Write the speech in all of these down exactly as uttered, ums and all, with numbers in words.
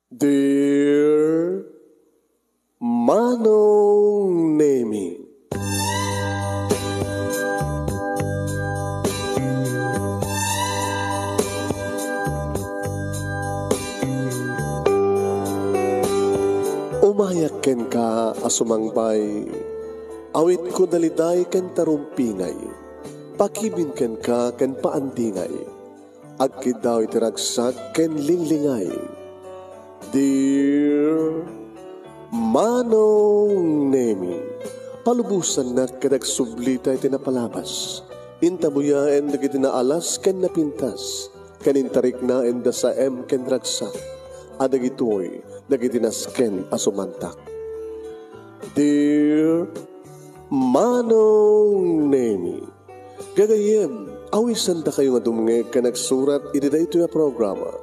Dear Manong Nemi. Umayak kenka a sumangbay, awitko daliday ken tarumpingay, pakibin kenka ken paandingay. Agkiddaw iti ragsak ken linglingay. Dear Manong Nemi, palubosannak ket agsublita iti napalabas. Intabuyaen dagiti naalas ken napintas, ken intariknaenda saem ken ragsak. A dagitoy dagiti nasken a sumantak. Dear Manong Nemi, gagayyem, awisandakayo nga dumngeg ken agsurat iti daytoy a programa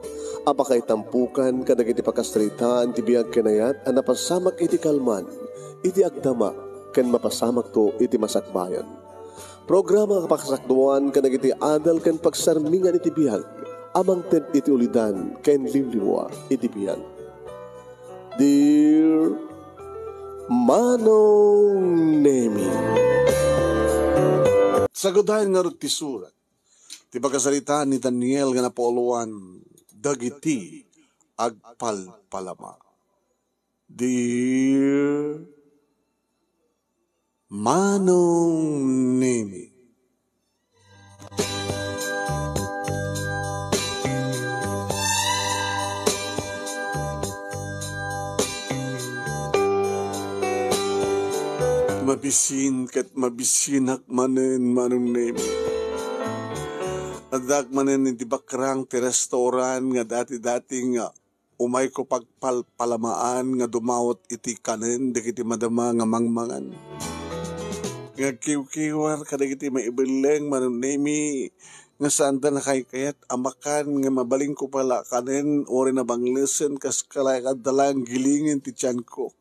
a pakaitampokan kadagiti pakasaritaan ti biag ken ayat a napasamak iti kalman, iti agdama, ken mapasamakto iti masakbayan. Programa a pakasakduan kadagiti adal ken pagsarmingan iti biag a mangted iti ulidan ken limlimua iti biag. Dear Manong Nemi. Sagudayen ngarud ti surat ti pakasaritaan ni Daniel nga napauluan dagiti agpalpalama. Dear Manong Nemi. Mabisin ket mabisinak manen, Manong Nemi. Addaak manen iti bakrang ti restaurant nga dati-dati nga umayko pagpalpalamaan nga dumawat iti kanen dagiti madama nga mangmangan. Nga agkiwkiwar kadagiti maibelleng, Manong Nemi, nga saanda nakaykayat a makan nga mabalinko pay la kanen, uray nabanglesen kas kalay adda laeng gilingen ti tianko,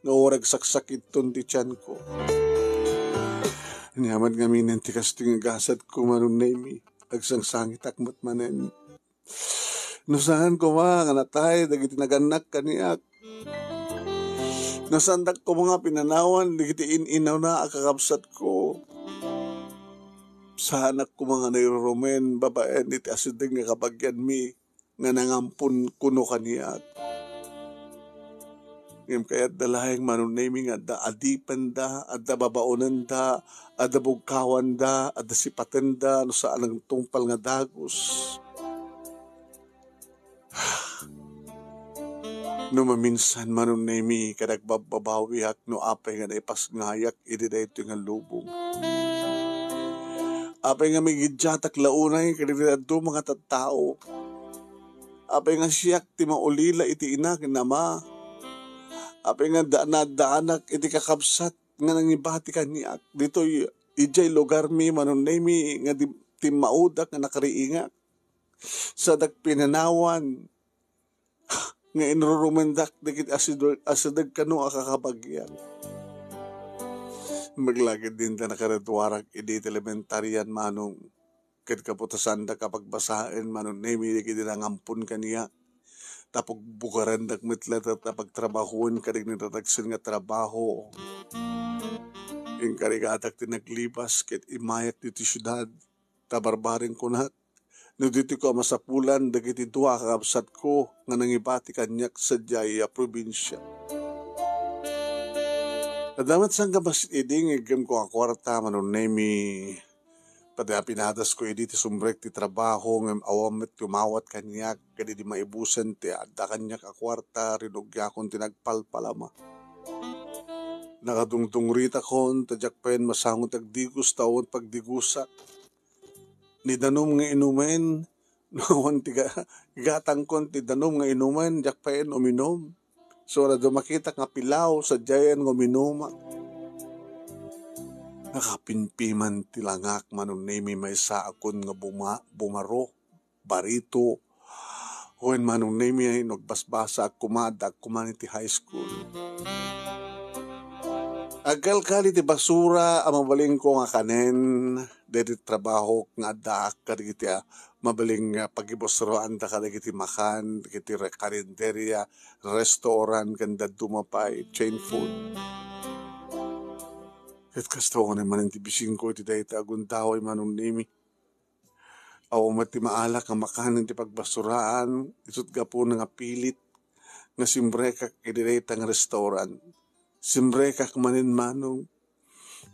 nga uray agsaksakiton ti tianko. Ania met ngamin ti kastoy nga gasatko, Manong Nemi, agsangsangitak met manen. No saan koma nga natay dagiti nagannak kaniak. No saandak koma nga pinanawan dagiti in-inawna a kakabsatko. Saanak koma nga nairurumen babaen iti asideg nga kabagianmi nga nangampon kuno kaniak. Ngem kayatda laeng, Manong Nemi, nga adda adipenda, adda babaonenda, adda bugkawanda, adda sipatenda, no saan nga tungpal nga dagus. No maminsan, Manong Nemi, ket agbabbabawiak no apay nga naipasngayak idi daytoy nga lubong. Apay nga migiddiatak la unay kadagiti dadduma nga tattao. Apay nga siak ti maulila iti ina ken ama. Apay nga da-, naddaanak iti kakabsat nga nangibati kaniak ditoy idiay lugarmi, Manong Nemi, nga di-, timmaudak nga nakariingak. Sadak pinanawan nga inrurumendak dagiti asideg, asideg kano a kakabagian. Maglagid dinta nakagraduarak idi elementarian, Manong. Ket kaputasandak a pagbasaen, Manong Nemi, dagiti nangampon kaniak. Ta pagbugarandak met latta ta pagtrabahoen kadagiti nadagsen nga trabaho. Inkarigatak ti naglibas ket immayak ditoy siudad. Ta barbareng kunak, no ditoyko a masapulan dagiti dua a kakabsatko nga nangibati kaniak sadiay a probinsia. Adda met sangkabassit idi nga iggemko a kuarta, Manong Nemi. Pati a pinadasko idi ti sumrek ti trabaho, ngem awan met ti umawat kaniak, ket idi maibusen ti adda kaniak a kuarta, rinugiakon ti nagpalpalama. Nakadungdungritakon, ta diak payen masango ti agdigus, ta awan pagdigusak. Ni danum nga inumen, no awan ti ga-, gatangkon ti danum nga inumen, diak payen uminum. Sura do makitak nga pilaw, sadiayen nga uminuma. Nakapimpiman ti langak, Manong Nemi, maysaakon nga buma-, bumaro, barito. Wen, Manong Nemi, no agbasbasaak koma, addaak koma iti high school. Agkalkali ti basura a mabalinko nga kanen daydi trabahok nga addaak kadagiti, ah, mabalin nga pagibasuraan da kadagiti makan, dagiti re-, karinderya, restaurant, ken dadduma pay, chain food. Ket kasta unay manen ti bisinko iti dayta a gundaway, Manong Nemi. Awan met ti maalak nga makanen ti pagbasuraan, isut' gapuna nga pilit nga simrekak iti dayta nga restaurant. Simrekak manen, Manong.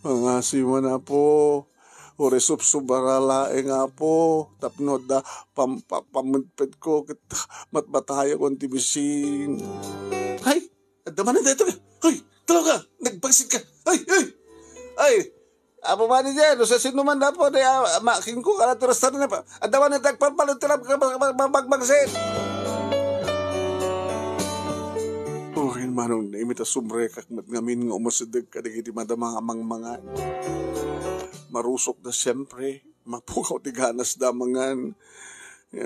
Mangasi man, Apo. Uray subsubara laeng, Apo. Tapno adda pam-, pa-, pamedpedko ket matmatayakon ti bisin. Hay! Adda manen daytoy. Hoy, talaw ka! Nagpaksit ka! Hoy, hoy! Ay, Apo Manager, no sasinoman na po, di, ah, ma-, kingko ka na ti restaurant na pa. Adda manen dagpalpal ti lab-, ka-, ka-, ka-, ka-, magmagsit. Uray, Manong Nemi, ta sumrekak met ngamin nga umasideg kadagiti madama nga mangmangan. Marusok da siempre. Mapukaw ti ganas da mangan.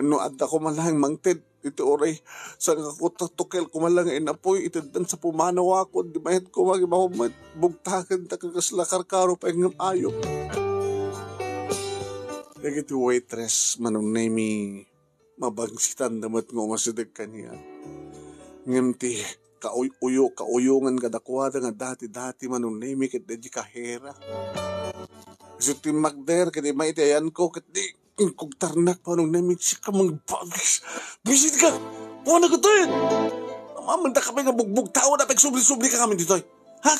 No adda ko man laeng mangted, iti uray, sangako ta tukel ko man lang nga inapoy, iteddan sa pumanawakon, di mayat ko magibaw met, bugtaken ta kakasla karkaro pay ngem ayok. Dagiti waitress, Manong Nemi, mabangsitan da met nga umasideg kaniak. Ngem ti kauy-uyo, kauyongan kadakuada nga dati-dati, Manong Nemi, ket daydi kahera. Isu ti magder, ket imay iti ayanko, ket di, inkugtarnak, Manong Nemi, sika mangbagis. Bisit ka! Kuana ka tayo! Amanda ka pa nga bugbog tao na pagsubli-subli ka kami ditoy. Ha?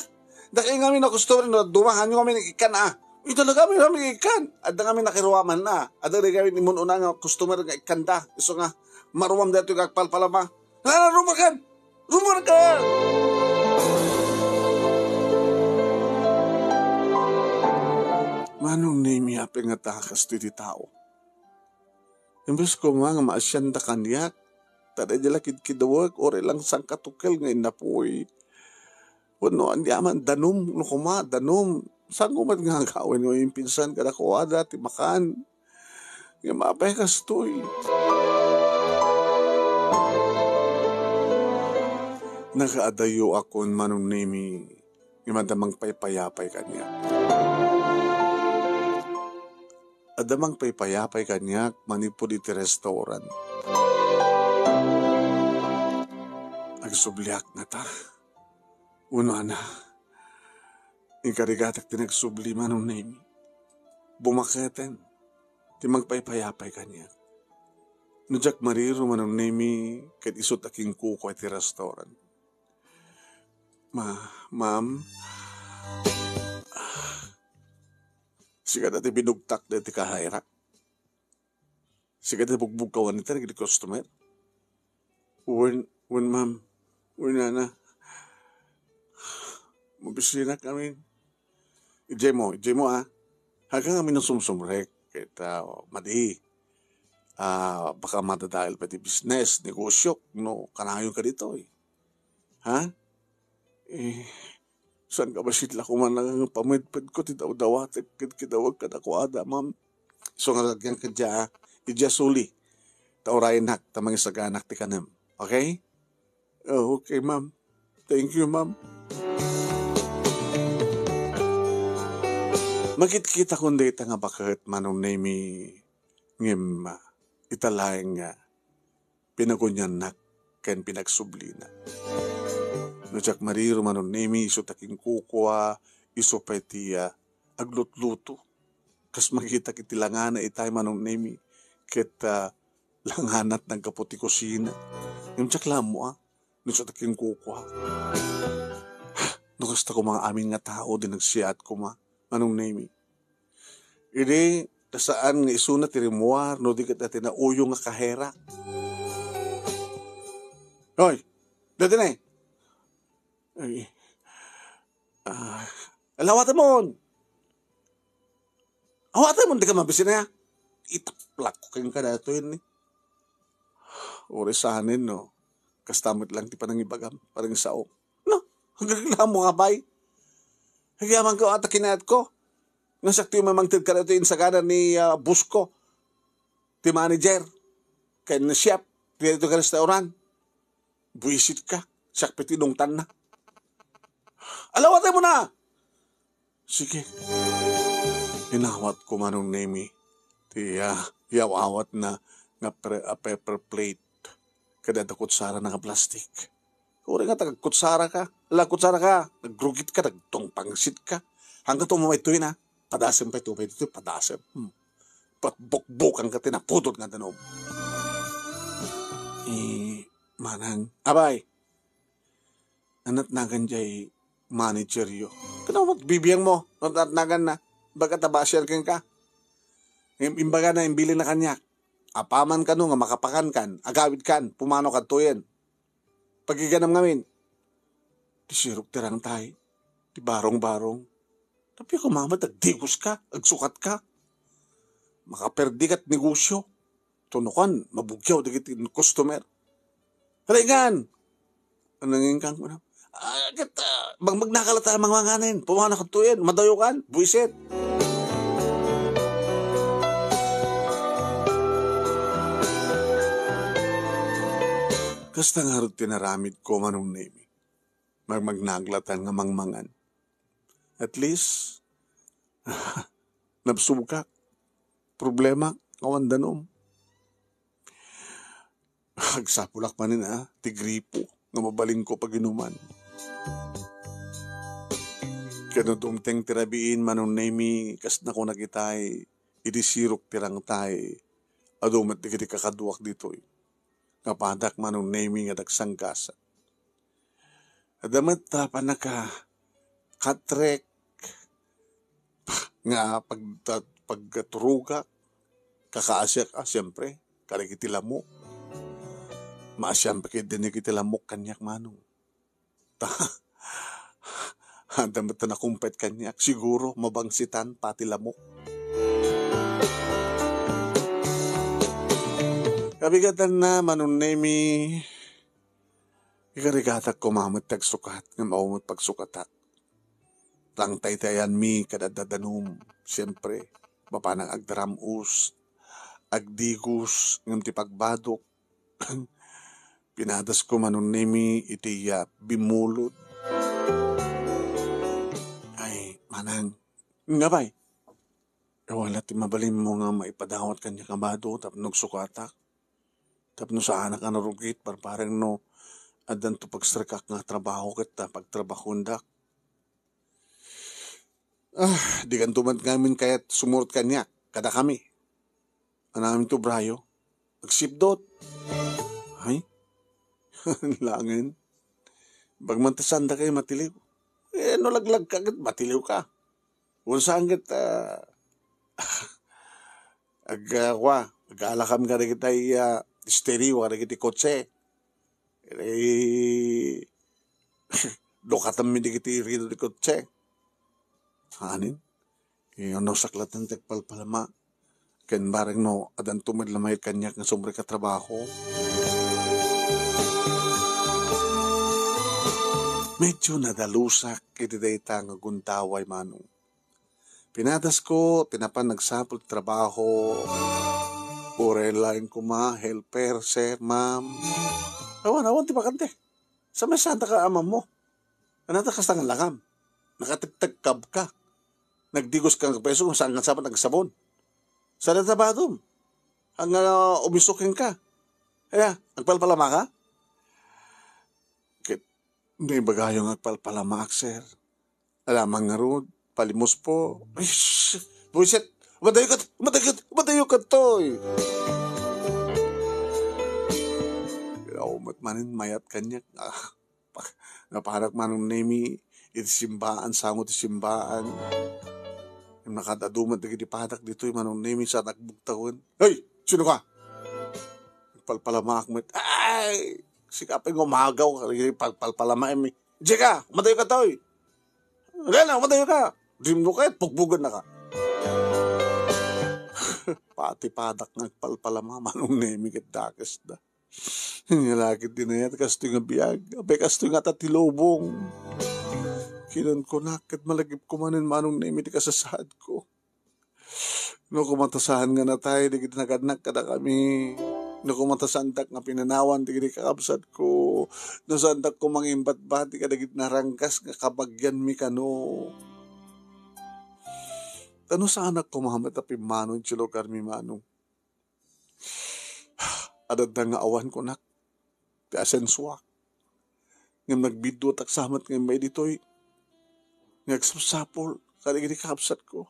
Dakayo ngamin a customer, no, dumahan nyo kami ng ikan, ah. Ito na kami, kami ikan. Adda kami nakiruaman na. Adda rin kami ni Mununa nga customer nga ikan da. Isu nga, maruam da ito nga agpalpalama. Nga, rumor kan! Rumor kan! Manong Nemi, apay nga takas ti, ti tao. Imbes ko nga maasian da kaniak, ta daydi la kidkidawek, uray lang sangkatukel nga innapuy. Wenno, ania man, danum, no koma, danum. Saan ko met nga agawin nga impinsan kadakuada ti makan? Nga mapay kastoy. Nagaadayo akon, Manong Nemi, nga madamang paypayapay kaniak. Adda mangpaypayapay kaniak manipud iti restaurant. Agsubliak ngata. Unana, inkarigatak ti nagsubli, Manong Nemi. Bumaketen ti mangpaypayapay kaniak. No diak mariro, Manong Nemi, ket isut' a kinkukua iti restaurant. Ma-, ma'am, sika dati binugtak dati kahaira. Sika ti bugbog kawan iti dagiti customer. Wen, wen, ma'am. Wen, nana. Mabisinak amin. Idiay mo, idiay mo, ah. Haga amin a sumsumrek. Ket, ah, madi. Ah, baka madadael pay ti business, negosyo, no, kanayon ka ditoy. Ha? Eh, saan ka bassit la koma nga pamedped ko ti dawdawatek ket kidawag kadakuada, ma'am? So nga, agyan ka dia, ah. Idia suli. Ta uraynak, ta mangisaganak ti kanem. Okay? Oh, okay, ma'am. Thank you, ma'am. Makitkitakon dayta nga baket, Manong Nemi, ngem, ah, ita laeng nga pinaguniannak ken pinagsublina. No diak mariro, Manong Nemi, isu ta kinkukua, isu pay ti, ah, aglutluto. Kas makitak iti langana itay, Manong Nemi, ket, ah, langanat naggapu ti kusina. Ngem diak la ammo, ah, no isu ta kinkukua. No kasta koma nga amin nga tao ti nagsiat koma, Manong Nemi. Idi, ta saan nga isuna ti rimmuar, no di ket ti nauyo nga kahera. Hoy, dati ne. Ay, ah, alawatemon. Awatemon, di ka mabisina. Itaplak ko kenka datoy ni. Uri sanen, no? Kasta met lang ti panangibagam, panangisaom. No? Agreklamo nga pay. Agyaman ko ata kinayat ko. Nga sakto yung mamangted ka dito insagana ni, ah, boss ko. Ti manager. Ken chef. Ti dito ka restaurant. Buisit ka. Siak pay ti inungtanna. Alawatemon na! Sige. Inawatko, Manong Nemi, ti, ah, yaw-awatna nga pre-, a paper plate ken adda kutsarana nga plastik. Uray nga agkutsaraka, ala, kutsaraka, nagrugit ka, nagtungpangsit ka. Hanggato mo maytoy na, padasem pay to, pay ditoy, padasem. Hmm. Patbukbukan ka ti napudot nga danum. Eh, manang, abay, anat nagan jay manager yo. Kano magbibiyang mo, anat nagan na, baga tabasian kenka. Im-, imbaga na, imbilin na kaniak. Apaman kano nga makapakan kan, agawid kan, pumano kadtoyen. Pagiganam ngamin, ti sirok ti rangtay, ti barong-barong. Tapno koma met agdigos ka, agsukat ka. Makaperdi kat negosyo. Tunukan, mabugyaw dagiti customer. Halingan! Ano nga inkang kuna? Ah, ket, ah, bang magnakala tayo mga nganin. Pumana ka tuyen, madayo kan, buisit. Kasta nga rod tinaramid ko, Manong Nemi. Magmagnagla tan nga mangmangan. At least, nabsugak. Problema, awan danum. Agsapulak manen a, ti gripo nga mabalinko paginuman. Ken no dumteng ti rabiin, Manong Nemi, kas nakunak itay, idi sirok ti rangtay, adu met dagiti kakaduak ditoy. Nga padak, Manong Nemi, nga dagsanggasan. Adda met a pannaka-katrek nga pag-, pagturogak, kakaasiak, ah, siempre, kadagiti lamok. Maasian pay ketdi dagiti lamok kaniak, Manong. Ta, adda met a nakumpet kaniak, siguro, mabangsitan pay ti lamok. Kabigatanna, Manong Nemi, Igarigatak koma met ti agsukat, ngem awan met pagsukatak. Rangtay ti ayanmi kada danum, siempre, mapanak agdaram-os, agdigos, ngem ti pagbadok, pinadasko, Manong Nemi, iti, ah, bimmulod. Ay, manang, nga bay, wala ti mabalinmo nga maipadawat kaniak a bado tapno agsukatak? Tapno saanak a narugit, parpareng no addanto pagserkak nga trabaho ket, ah, pagtrabahoendak. Ah, dikanto met ngamin kayat sumurot kaniak, kadakami. Anamin to, Brayo? Agsipdot. Ay? Langen. Bagman ta saandakayo matiliw. Eh, no laglagka ket matiliw ka. Wen saan ket, ah, ag-, ah, kua, agaalakam kadagiti, ah, estereo kadagiti kotse. Eh, lukatanmi dagiti rido ti kotse. Anin? Eh, no saklatan ti agpalpalama. Ken bareng no, addanto met la maikkan kaniak nga sumrek a trabaho. Medyo nadalusak iti dayta nga gundaway, Manong. Pinadasko, ti napan nagsapul ti trabaho. Uray laeng koma, helper, sir, ma'am. Awan, awan ti bakante. Sa may santa ka, amam mo. Anata kasta nga langam. Nakategtegkab ka. Nagdigos ka nga peso kung saan nga sabat nagsabon. Sa data badom. Ang, ah, umiso kenka. Aya, agpalpalama ka? Ket, no ibagayo nga agpalpalamaak, sir. Alamang ngarud, palimos po. Ay, sh-, buisit! Madayo kat-, madayo kat-, madayo kadtoy! Aw, met manen mayat kaniak. Ah, pa-, naparak Manong Nemi, iti simbaan, sango ti simbaan. Nakadadu met dagiti padak ditoy, Manong Nemi, sa nagbugtawen. Hey! Sino ka? Palpalamaak met. Ay! Sika pay nga umagaw, pagpalpalamaem. Jeka, madayo ka, toy. Gana, madayo ka. Dimno ka, pugbugan na ka. Pati padak nga agpalpalama, Manong Nemi, ket dakes da. Nga lakit dinayat kastoy nga biag, apay kastoy nga tatilubong. Kinunkunak, ket malagipko manen, Manong Nemi, ti kasasaadko. No, kumatasan nga natay dagiti nagannak kadakami. No, kumatasandak nga pinanawan dagiti kakabsatko. No, saandak koma nga imbatbati kadagiti naranggas nga kabagianmi kano. Ta no saanak koma met a pimmano iti lugarmi, Manong, adda nga awan kunak ti asensoak. Ngem nagbiddua ta sa met nga immay ditoy nga agsapsapul kadagiti kakabsatko,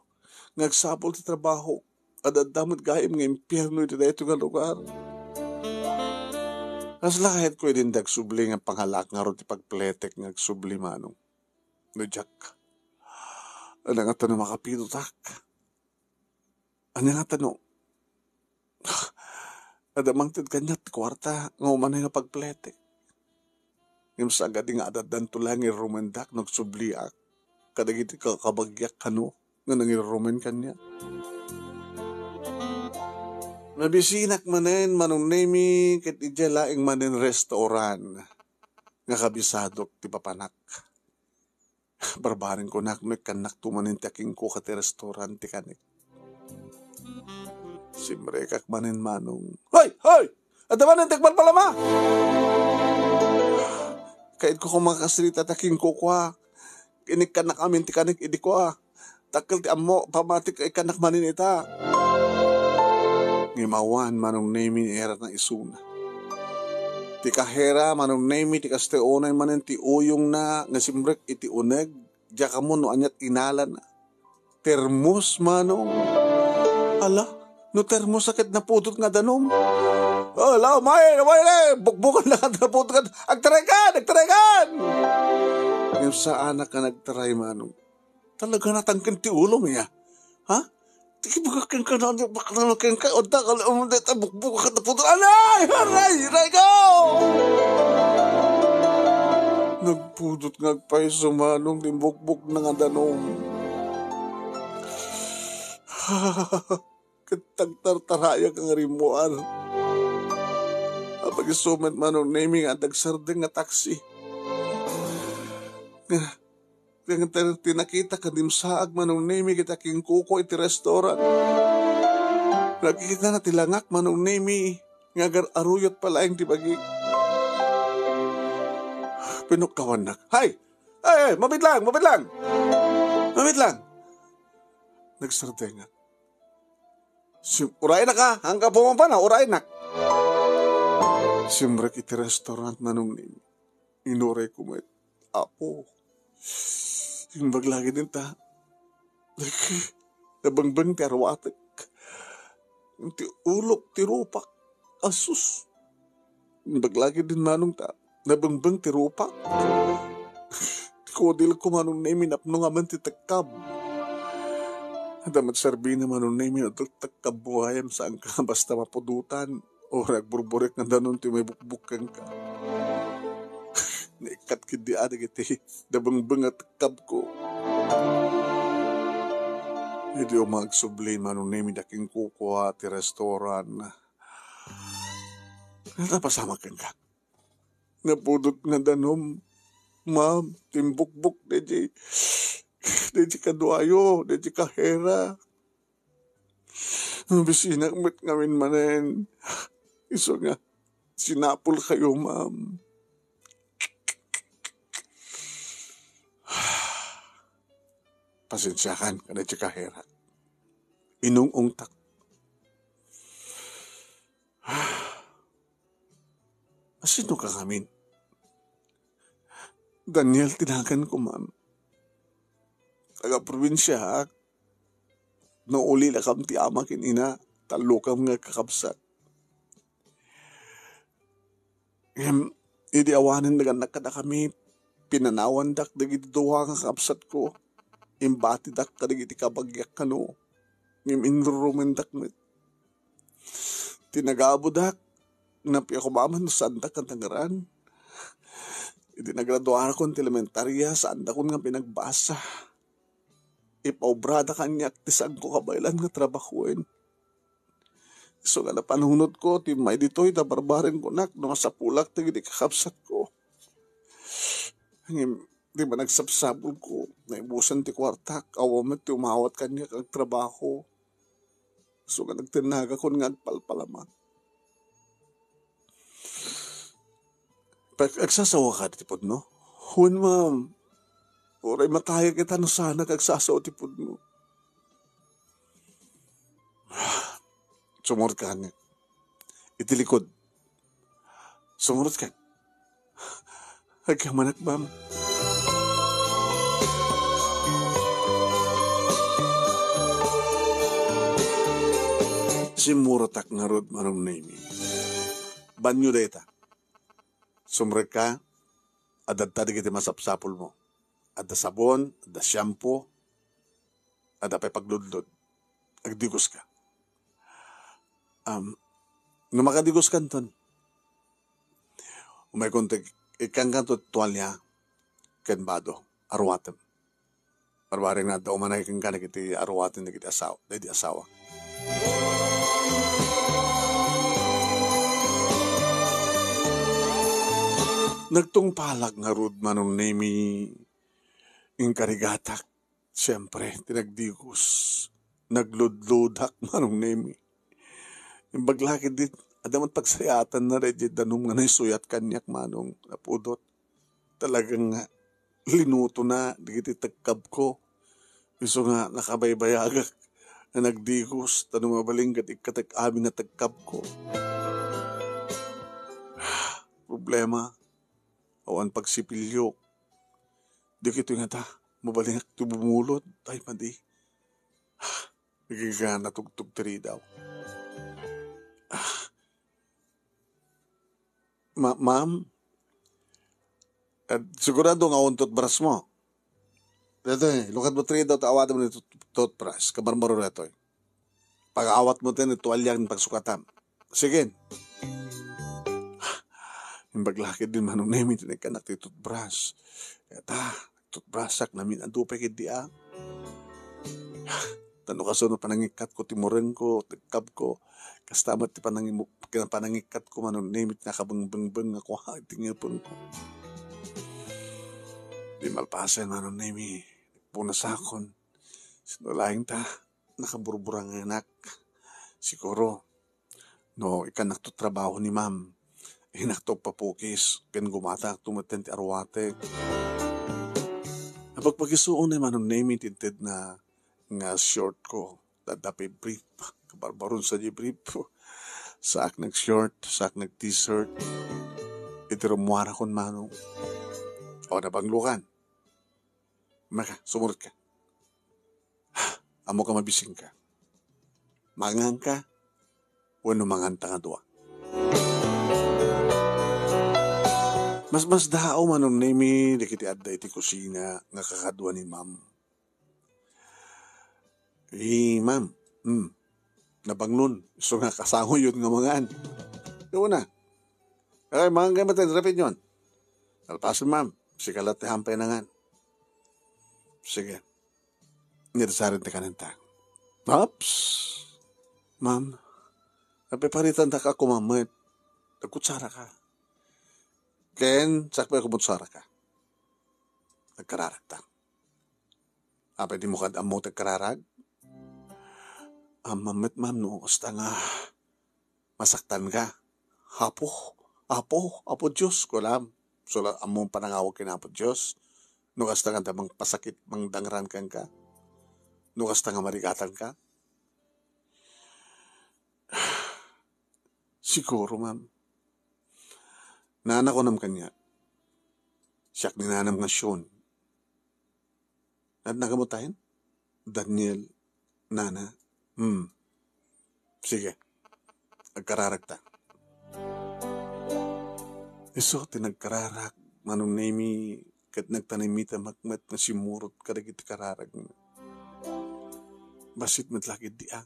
nga agsapul ti trabaho, adda met gayyem nga impierno iti daytoy nga lugar. Kasla kayatko idin ti agsubli nga pangalaak ngarud ti pagpletek nga agsubli, Manong. No diak, ania ngata no makapidotak? Ania ngata no adda mangted kaniak ti kuarta nga umanay nga pagpletek? Ngem sagadi nga addanto laeng nga irumendak no agsubliak kadagiti kakabagiak kano nga nangirumen kaniak. Nabisinak manen, Manong Nemi, ket idiay laeng manen restaurant nga kabisadok ti papanak. Barbareng kunak no ikkannakto manen ti akingkuka ti restaurant ti kanek. Simrekak manen, Manong. Hoy! Hoy! Adda manen ti agpalpalama! Kayatko koma nga kasrita ti akingkuka. Inikkannak amin ti kanek idi kua. Dakkel ti ammo, pamatik nga ikkannak manen ita. Ngem awan, Manong Nemi, ni era na isuna. Ti kahera, Manong Nemi, ti kastoy unay manen ti uyongna nga simrek iti uneg, diak ammo no aniat inalana. Termos, Manong. Ala, no termos a ket napudot nga danum. Ala, umay, umay, eh, bukbukan na nga napudot nga, agtarekan, agtarekan! Ngem saanak nga nagtaray, Manong. Talaga natangken ti ulom, ya. Ha? Ti kibagak kenka na, bakla kenka, o dakal, um, deta bukbuk, katapudot. Anay! Aray! Aray ko! Nagpudot nga agpayso, Manong, ti bukbuk na nga danum. Ket tagtartarayak nga rimmuar. Apag-isu met, Manong Nemi, nga agsardeng nga taksi. Nga, nga, nga, ti nakita ket dimsaag, Manong Nemi, ket akingkuko iti restaurant. Nakita na ti langak, Manong Nemi, nga agar-aruyot pa laeng ti bagi. Pinukkawannak. Hay! Ay, ay, mabit lang, mabit lang! Mabit lang! Nagsardengak. Si, uraynak, ha? Hangga pumampan, ha? Uraynak. Simrek iti restaurant, Manong Nemi. Inuray ko met. Apo. Imbag lagi din ta. Nabengbeng ti arwatek. Ti ulok, ti rupak. Asus. Imbag lagi din, Manong, ta nabengbeng ti rupak. Ti kudilko, Manong Nemi, napno ngamin ti tekkab. Adda met serbina, Manong Nemi, no tekkab mo gayam, saan ka basta mapudutan. O, nagburburik nga danum ti may bukbuk kenka. Naikkat ketdi a dagiti nabengbeng a tekkabko. Idi umagsubli, Manong Nemi, ti akingkuko ti restaurant. Napasamak kenka. Napudot nga danum, ma'am, ti imbukbok daydi, daydi kaduayo, daydi kahera. Nabisinak met ngamin manen. Isu nga, sinapulkayo, ma'am. Pasensiakan, kada ti kahera. Inung-ungtak. Asino ka ngamin? Daniel ti naganko, ma'am. Taga-probinsiaak. Naulilakam ti ama ken ina, tallokam nga kakabsat. Ngem, idi awanen nagannak kadakami, pinanawandak dagiti dua nga kakabsatko. Imbatidak kadagiti kabagiak kano, ngem inrurumendak met. Tinagabudak, napiakumaman no saandak nga tangeran. Idi nagraduarakon ti elementaria, saandakon nga pinagbasa. Ipaubrada kaniak ti saanko kabaelan nga trabahoen. Isu nga napanunotko ti immay ditoy ta barbareng kunak no masapulak dagiti kakabsatko. Ngem, di ba nagsapsapulko, naibusan ti kuartak, awan met ti umawat kaniak agtrabaho. Isu nga nagtennagakon nga agpalpalama. Pag-, agsasawaka ti pudno? Wen, ma'am. Uray matayek ita no saanak agsasao ti pudno. Sumurotka kaniak. Iti likod. Sumurotka. Agkamanak, ma'am. Simmurotak ngarud, Manong Nemi. Banyo dayta. Sumrekka, adda dagiti masapsapulmo. Adda sabon, adda shampoo, adda pay pagludlod. Agdigoska. Am, no makadigoskanton, umaykon ti, ikkankanto tualia ken bado, aruatem. Barbareng nga adda umanay kenka dagiti aruaten dagiti asaw-, dagiti asawa. Nagtungpalak ngarud, Manong Nemi, inkarigatak. Siempre, ti nagdigos. Nagludlodak, Manong Nemi. Imbag la ketdi, adda met pagsayaatanna daydiay danum nga naisuyat kaniak, Manong, napudot. Talagang nga linutona dagiti tekkabko. Isu nga nakabaybayagak nga nagdigos, ta no mabalin ket ikkatek amin nga tekkabko. Problema, awan pagsipilyo. Dagitoy ngata, mabalin nga ti bumulod, ay madi. Agingga natugtog ti ridaw. Ah. Ma-, ma'am? Eh, sigurado nga awan toothbrush mo. Daytoy, lukad mo ti ridaw, ta awatem ni tooth-, toothbrush. Kamarmaro daytoy. Pag-awat mo ti tuwalya nga pagsukatam. Sige. Imbag la ketdi, Manong Nemi, ti nagkanak ti toothbrush. Eta, toothbrushak, namin-adu pay ketdi a. Ta no kasano panangikkatko ti murengko, tekkabko, kasta met ti panangimu-, panangikkatko, Manong Nemi, ti nakabengbengbeng nga kua iti ngipengko. Di malpasen, Manong Nemi, nagpunasakon. Sino laeng ta, nakaburburangenak. Siguro, no, ikkannakto trabaho ni ma'am, inakto agpapukis, ken gumatakto metten ti aruatek. Napagpakisuon ni Manong Nemi ti intedna nga short ko. Adda pay brief. Kabarbaron sa di brief. Saak nag-short, saak nag-t-shirt. Iti rummuarakon, Manong. O, nabanglokan. Maka, sumurotka. Ammoka mabisingka. Manganka, wenno manganta nga dua. Masmasdaaw, Manong Nemi, dagiti adda iti kusina nga kakadua ni ma'am. Eh, ma'am, hmm, nabanglon. Isu nga kasangoyon nga mangan. Di una. Ay, mangan kayo, matay, rapid yon. Nalpasen, ma'am. Sika la ti hampay nangan. Sige. Nirsarin ti kanenta. Ops! Ma'am, napiparitan da ka kumamet. Nagkutsara ka. Ken, sakbay kumutsara ka. Nagkararag ta. Apay di mo kad ammo ti agkararag? Ammom met, ma'am, no kasta nga masaktan ka. Apo, Apo, Apo Dios, kulam. Sula, ammo panangawag ken Apo Dios. No kasta nga adda mangpasakit, mangdangran kenka. No kasta nga marigatan ka. Siguro, ma'am. Nana, kunam kaniak. Siak ni nanam nga Sean. Adda ka met tayen? Daniel, nana. Hmm. Sige. Agkararag ta. Isu ti nagkararag, Manong Nemi, ket nagtanimita makmet nga simmurot kadagiti kararagna. Bassit met la ketdi a.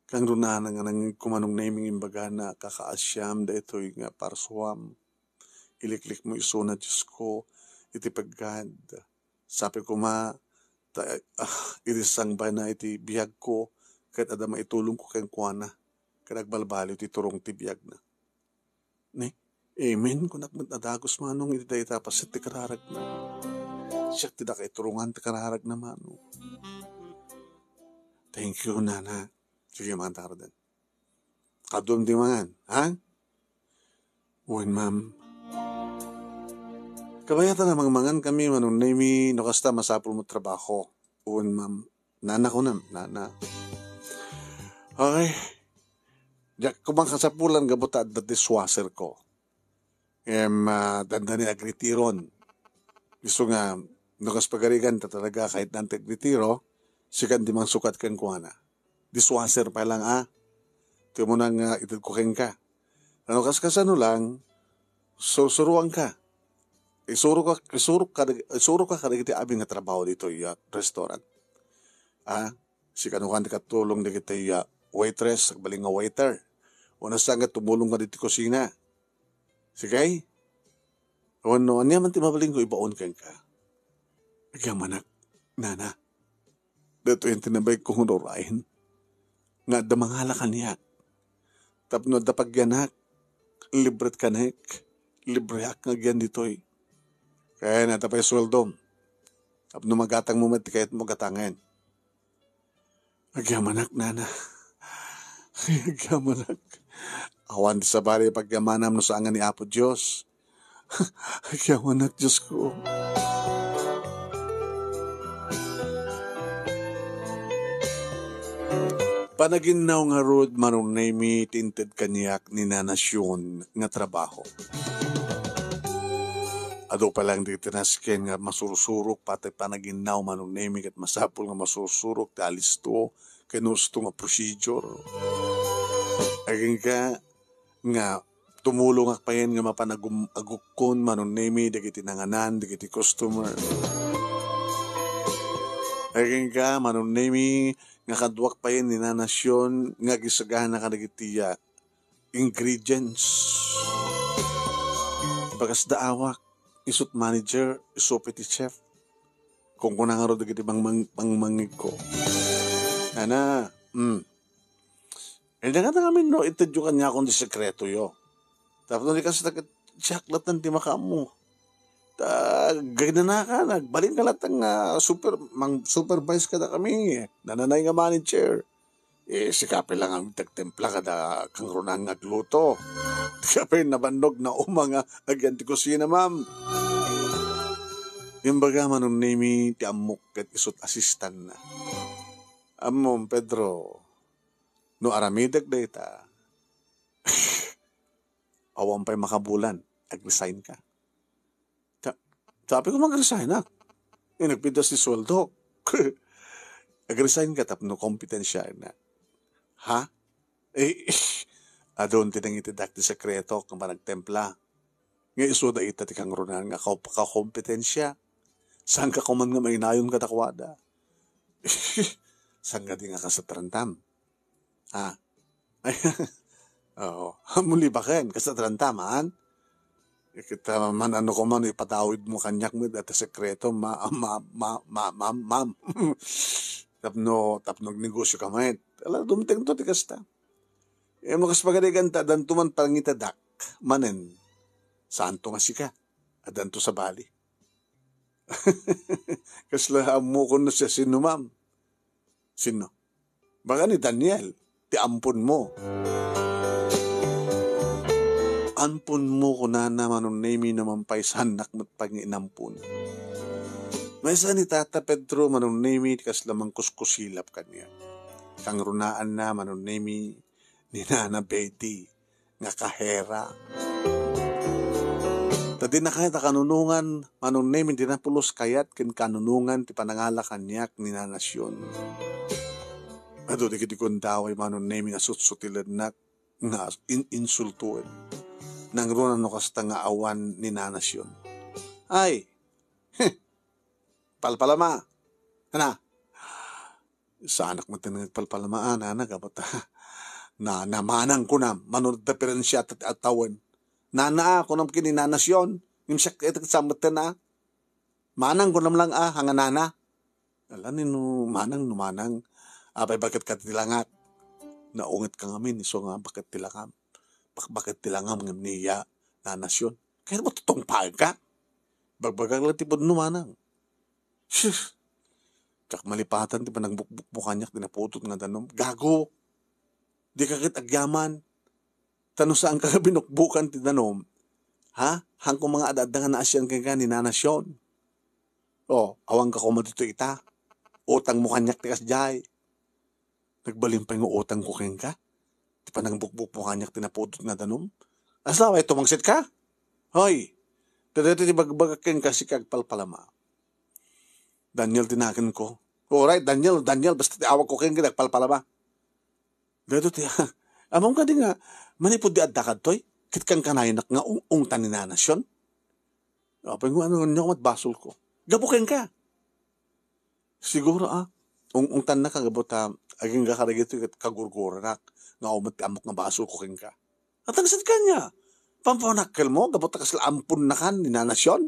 Kangrunaanna nga nangngegko, Manong Nemi, nga imbagana, kakaasiam daytoy nga parsuam. Iliklikmo isuna, Diosko, iti peggad. Sapay koma, ta, ah, iti sangbayna iti biagko, ket adda maitulongko kenkuana, ket agbalbaliw ti turong ti biagna. Ni, amen, kunak met a dagus, Manong, iti dayta a paset ti kararagna. Siak ti dakaiturongan ti kararagna, Manong. Thank you, Nana. Sige, mangan ta ngaruden. Kaduam ti mangan, ha? Wen, ma'am. Kabayatan a mangmangan kami, Manong Nemi, no kasta, masapul mo trabaho. Wen, ma'am. Nana, kunam, nana. Okay. Diak ko man kasapulan gapu ta adda dishwasher ko. Em, ah, dandani agretiron. Isu nga, no kas pagarigan ta talaga kahit naan ti agretiro, sikan ti mangsukat kenkuana. Dishwasher pa lang, ah. Ti umuna nga ited ko kenka. Ano kas kasano lang, sursuruan ka. Isuro ka, isuro ka, isuro ka kadagiti amin nga trabaho ditoy, ah, restaurant. Ah, sika no kan ti katulong dagiti, ah, waitress, agbalin nga waiter. Wenno saan nga tumulong ka ditoy kusina. Sige? Wenno, ania man ti mabalin ko ibaon kenka? Agyamanak, nana. Daytoy ti nabayag ko nga urayen. Nga adda mangala kaniak. Tapno adda pagyanak, libret kanek, libreak nga agyan ditoy. Kaya nata pay sueldom. Tapno magatangmo met ti kayatmo gatangen. Agyamanak, nana. Agyamanak. Awan ti sabali pagyamanam no saan nga ni Apo Dios. Agyamanak, Dios ko. Panaginnaw ngarud, Manong Nemy, ti inted kaniak ni Nana Sion nga trabaho. Adu pa lang dagiti nasken nga masursurok, pati panaginnaw, Manong Nemy, ket masapul nga masursurok ti alisto ken husto nga procedure. Agingga nga tumulongak payen nga mapan agum-, agukkon, Manong Nemy, dagiti nanganan, dagiti customer. Agingga, Manong Nemy, nga kaduak payen ni Nana Sion nga agisagana kadagiti, ah, ingredients. Bagas da awak, isut manager, isu pay ti chef. Kunkuna ngarud dagiti mangmang-, mangmangngegko. Nana, mm. Ania ngata ngamin no itedyo kaniakon ti sekretoyo? Tapno di kasta ket siak latta ti makaammo. Ta, gaynanakan, agbalin ka latta nga super-, mang-supervise kadakami. Nananay nga manager. Eh, sika pay lang nga agtempla kada kangrunaan nga agluto. Sika pay nabannog na uma nga agyan ti kusina, ma'am. Imbaga, Manong Nemy, ti ammok ket isut assistant na. Ammom, Pedro, no aramidek dayta, awan pay makabulan, ag-resign ka. Sa-, sabi ko, "Mag-resign ak. Eh, nagpintas ti sueldo." Ag-resign ka tapno kompetensya na. Ha? Eh, adun ti nangitedak ti sekreto nga panagtempla. Nga isu dayta ti kangrunaan nga ka-, kakompetensya. Saan ka kuman nga mainayon kadakuada? Saan nga di nga kasatrantam? Ah. Oo. Muli baken, kasatrantam, haan? Kita man ano ko man, ipatawid mo kaniak met dayta sekreto, ma-, ma-, ma-, ma-, ma'am, ma'am. Tapno, tapno agnegosyo ka met. Ala, dumteng to ti kasta. Eh, no kas pagarigan ta, addanto man pangitedak manen. Saanto nga sika? Addanto sabali. Kasla ammokon no siasino, ma'am? Sino? Baka ni Daniel, ti amponmo. Amponmo, kunana, Manong Nemy, no mampaisaanak met pay nga inampon. Maysa ni Tata Pedro, Manong Nemy, ti kasla mangkuskusilap kaniak. Kangrunaanna, Manong Nemy, ni Nana Betty nga kahera. Ta dina kayat a kanunongan, Manong Nemy, dina pulos kayat ken kanunongan ti panangala kaniak ni Nana Sion. Adu dagiti gundaway, Manong Nemy, nga sutsutilennak nga in-, insultoen. Nangruna no kasta nga awan ni Nana Sion. Ay! Heh! Palpalama! Ana? Saanak met ti nagpalpalama, a, nana, gapu ta, nana, manang kunam, mano ti diferensia ti tawen. Nana, a, kunam ken ni Nana Sion, ngem siak ket saan met ti na. Manang kunam lang, a, nga nana. Ala ni no manang, no manang. Apay, baket ka ti langak? Naunget ka ngamin, isu nga baket ti langam. Bak-, baket ti langam ngem ni Nana Sion. Kayat mo tutungpaen ka? Bagbagak lang ti pudno, manang. Sus! Diak malipatan ti panagbukbok mo kaniak ti naputol nga danom. Gago! Dika ket agyaman. Ta no saan ka nga binukbukan ti danom, ha? Haan koma nga adda nga naasian kenka ni Nana Sion. O, awan ka koma ditoy ita. Utang mo kaniak ti kasdiay. Nagbalin pay nga utangko kenka? Ti panangbukbok mo kaniak ti napudot nga danum? Asla, way tumangsit ka? Hoy, daytoy ti bagbagak kenka, sika agpalpalama. Daniel ti naganko. Alright, Daniel, Daniel, basta ti awagko kenka, agpalpalama. Daytoy ti, ammom kadi nga, manipud di adda kadtoy, ket kankanayonak nga ung-ungtan ni Nanasion? Apay nga, ania met basolko? Gapu kenka. Siguro, ah, ung-ungtannaka gapu ta agingga kadagitoy ket kagurgurannak nga awan met ti ammok nga basolko kenka. Atangsit kaniak. Pampanakkelmo gapu ta kasla amponnakan ni Nanasion?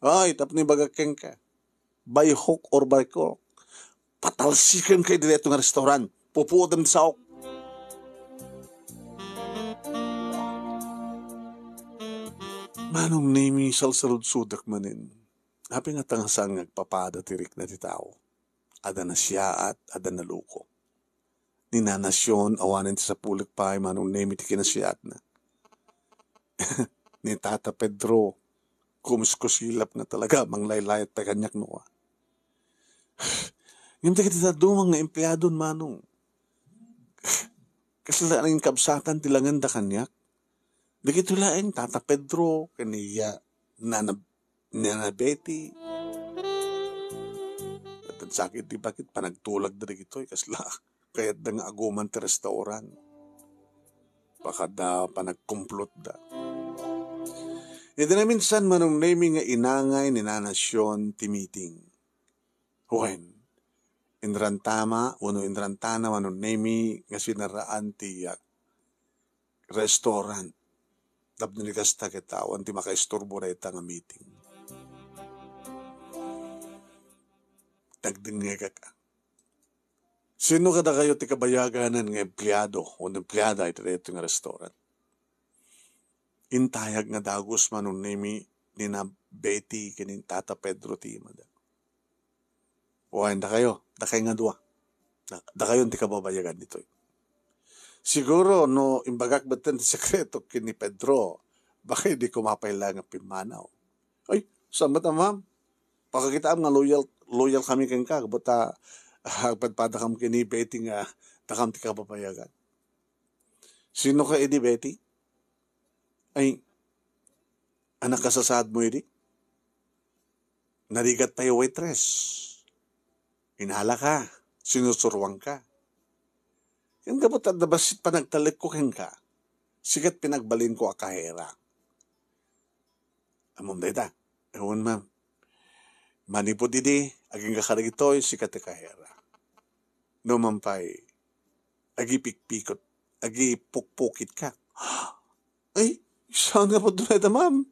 Ay, tapno ibagak kenka. By hook or by crook. Patalsikenka iti daytoy nga restaurant. Pupuotem ti saok. Manong Nemi, salsaludsodak manen. Apay nga ta nga saan nga agpapada ti rikna ti tao? Adda nasiaat, adda naluko. Ni Nanasion, awanen ti sapulek pay, Manong Nemi, ti kinasiaatna. Ni Tata Pedro, kumuskusilap nga talaga, manglaylayat pay kaniak no. Ngem dagiti dadduma nga empleadon, Manong, kasla nangin kabsatan ti langenda kaniak. Dagitoy laeng Tata Pedro, ken ni Nana, Nana Betty. Ket sakit ti bakit panagtulagda dagitoy, kasla kayatda nga aguman ti restaurant. Pakada panagkumplotda. Iti naminsan, Manong Nemi, nga inangay ni Nanasion ti meeting. Wen, inrantama, wenno inrantana, Manong Nemi, nga sinarraan ti, ah, restaurant. Tapno ni kasta ket awan ti makaisturbo dayta nga meeting. Nagdengngegak. Sino kadakayo ti kabayaganan nga empleado wenno empleada iti daytoy nga restaurant? Intayag nga dagus, Manong Nemi, ni Nana Betty ken ni Tata Pedro ti imada. Wen, dakayo, dakay nga dua. Da-, dakayon ti kababayagan ditoy. Siguro, no imbagak metten ti sekreto ken ni Pedro, baka idi koma pay laeng nga pimmanaw. Ay, saan met a, ma'am? Pakakitaam nga loyal, loyal kami kenka, gapu ta, ah, agpadpadakam ken ni Betty nga dakam ti kababayagan. Sino ka idi, Betty? Ay, anak, kasasaad mo idi? Narigat pay a waitress. Inala ka, sinusuroan ka. Ken gapu ta adda bassit panagtalekko kenka, sika ti pinagbalinko a kahera. Ammom dayta? Wen, ma'am. Manipud idi, agingga kadagitoy, sika ti kahera. No man pay, agipikpikot, agipukpukit ka. Ay, saan nga pudno dayta, ma'am?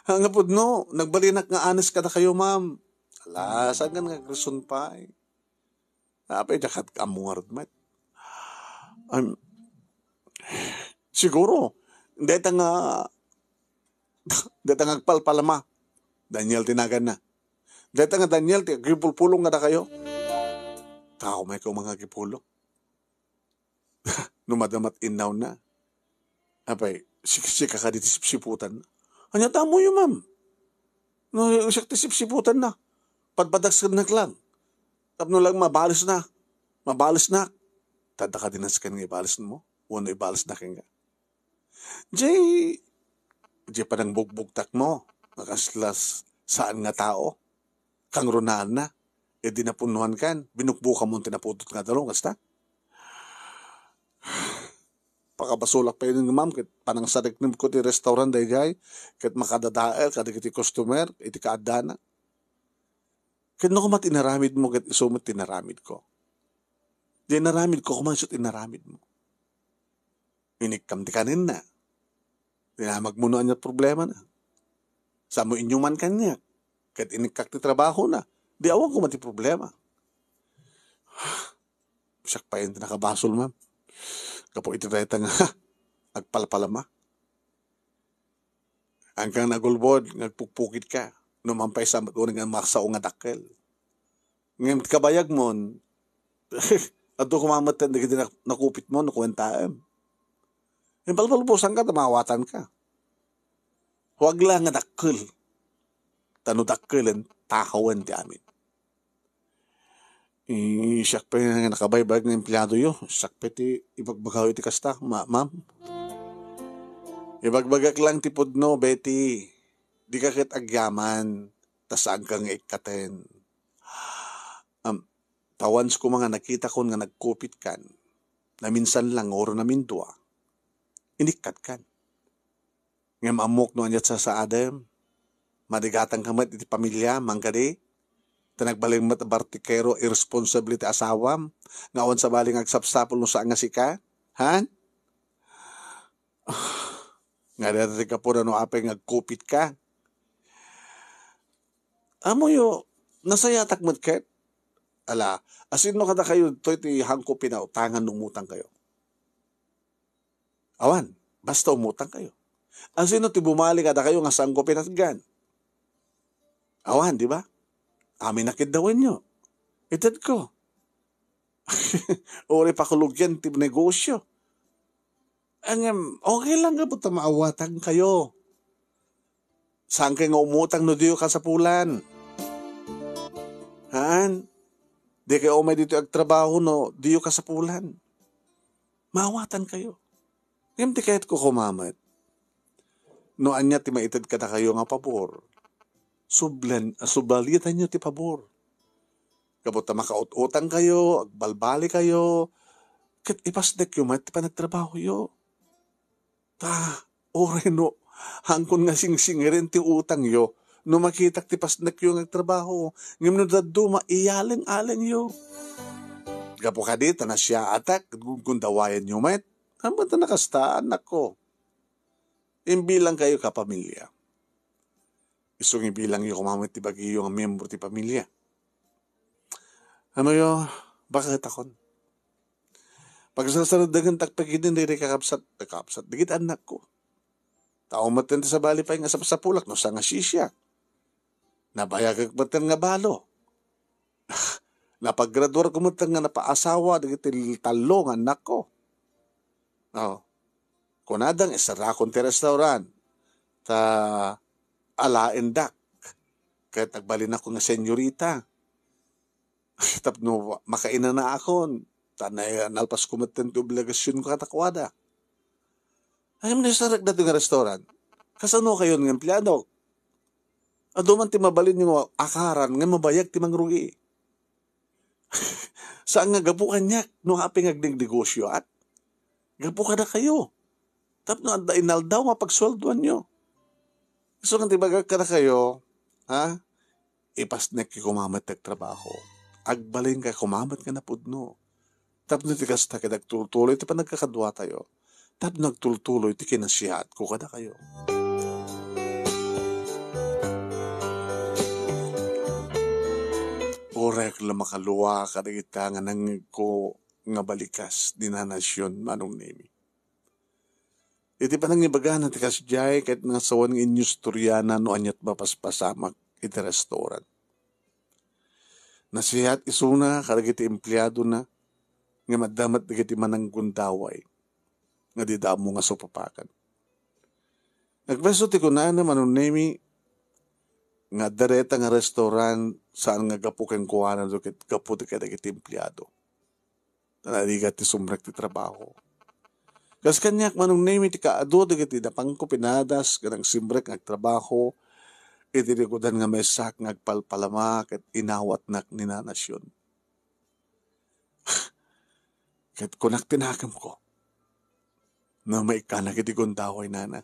Haan nga pudno, nagbalinak nga honest kadakayo, ma'am. Ala, saan nga nagreson pay? Apay, dakat ka mo ngarud met. Am, siguro, dayta nga, dayta nga agpalpalama. Daniel ti naganna. Dayta nga Daniel ti agipulpulong kadakayo. Tao may ko mga agipulong. No madama ti innawna. Apay, sik-, sika kadi ti sipsiputanna. Ania ti ammoyo, ma'am? No, siak ti sipsiputanna. Padpadagsennak lang. Tapno lang mabalisna. Mabalisnak. Tadda kadi nasken nga ibalismo? Wenno ibalisna kenka? Jay, jay panangbugbugtak mo. Nga kasla saan nga tao. Kangrunaanna. Idi napunnoan kan, binukbukan mo ti napudot nga danum, kasta? Pakabasolak pay nga, ma'am, ket panangsadekneb ko ti restaurant daydiay, ket makadadael kadagiti customer iti kaaddana. Ket no koma ti inaramid mo, ket isu met ti inaramid ko. Di inaramid ko, koma isu ti inaramid mo. Inikkam ti kanenna. Dinamag mo no ania ti problemana. Sa mo inyuman kaniak. Ket inikkak ti trabahona. Di awan koma ti problema. Siak pay ti nakabasol, ma'am. Gapu iti dayta nga agpalpalama. Angkan agulbod nga agpukpukit ka. No man pay sa met unay nga maksao nga dakkel. Ngem ti kabayag mon, adu koma met dagiti nak-, nakupit mo, nakuentaem. Impalpalubosangka, ta maawatanka. Huwag lang nga dakkel. Ta no dakkelen, tahawen ti amin. Eh, siak pay nga nakabaybayag nga empleadoyo. Siak pay ti ibagbagayo iti kasta, ma-, ma'am. Ibagbagak lang ti pudno, Betty. Dika ket agyaman, ta saanka nga ikkaten. Am, ta once koma nga nakitakon nga nagkupitkan, naminsan lang wenno namindua, inikkatkan. Ngem ammok no ania ti sasaadem. Madigatangka met iti pamiliam, mangkadi? Ta nagbalin met a bartikero, irresponsable ti asawam, nga awan sabali nga agsapsapul no saan nga sika? Han? Nga dayta ti gapuna no apay nga agkupitka. Ammoyo, nasayatak met ket. Ala, asino kadakayo ditoy ti haanko pinautangan no umutangkayo? Awan, basta umutangkayo. Asino ti bumali kadakayo nga saanko pinatgan? Awan, di ba? Amin a kiddawenyo. Itedko. Uray pakulogyan ti negosyo. Ngem, okay lang gapu ta maawatangkayo. Saankay nga umutang no diyo kasapulan. Haan? Dikay umay ditoy agtrabaho no diyo kasapulan. Maawatankayo. Ngem ti kayatko koma met, no ania ti maited kadakayo nga pabor, sublan-, subalietanyo ti pabor. Gapu ta makaut-utangkayo, agbalbalikayo, ket ipasdekyo met ti panagtrabahoyo. Ta, uray no, haankon nga singsingiren ti utangyo, no makitak ti pasnekyo nga agtrabaho, ngem no dadduma, iyaleng-alengyo. Gapu kadi, ta nasiaatak, ket gundgundawayanyo met. Ammo ta nakasta, anakko. Imbilangkayo ka pamilya. Isu nga ibilangyo koma met ti bagiyo nga miyembro ti pamilya. Ammoyo, baketakon. Pagsarsardegentak pay ketdi dagiti kakabsat, kakabsat, dagiti annakko. Tao metten ti sabali pay nga sapsapulak no sangasiasiak. Nabayagek metten nga balo. Napaggraduarko metten nga napaasawa dagiti tallo nga annakko. Oh. Kunada nga iserrakon ti restaurant. Ta alaendak. Ket agbalinakon nga senyorita. Tapno makainanaakon. Ta na-, nalpasko metten ti obligasionko kadakuada. Ngem no iserrek daytoy nga restaurant, kasanokayon nga empleadok? Adu man ti mabalinyo nga akaran nga mabayag ti mangrugi. Saan nga gapu kaniak no apay nga agnegnegosioak? Gapu kadakayo. Tapno adda inaldaw nga pagsueldoanyo. Isu nga ti ibagak kadakayo, ha? Ipasnekyo koma met ti agtrabaho. Agbalinkayo koma met nga napudno. Tapno ti kasta ket agtultuloy ti panagkakaduatayo. Tapno agtultuloy ti kinasiatko kadakayo. Uray la makalua kadagita nga nangngegko nga balikas ni Nana Sion, Manong Nemi. Iti panangibagana ti kasdiay, ket nasawan nga inyustoriana no aniat mapaspasamak iti restaurant. Nasiat isuna kadagiti empleadona, ngem adda met dagiti mananggundaway nga dida ammo nga supapakan. Nagpayso ti kunana, Manong Nemi, nga adda dayta nga restaurant saan nga gapu kenkuana no ket gapu ti kadagiti empleado. Ta narigat ti sumrek ti trabaho. Kas kaniak, Manong Nemi, ti kaadu dagiti napangko pinadas nga nagsimrek nga agtrabaho iti likudan nga maysak nga agpalpalama ket inawatnak ni Nana Sion. Ket kunak ti nakemko, no maikkanak iti gundaway, Nana,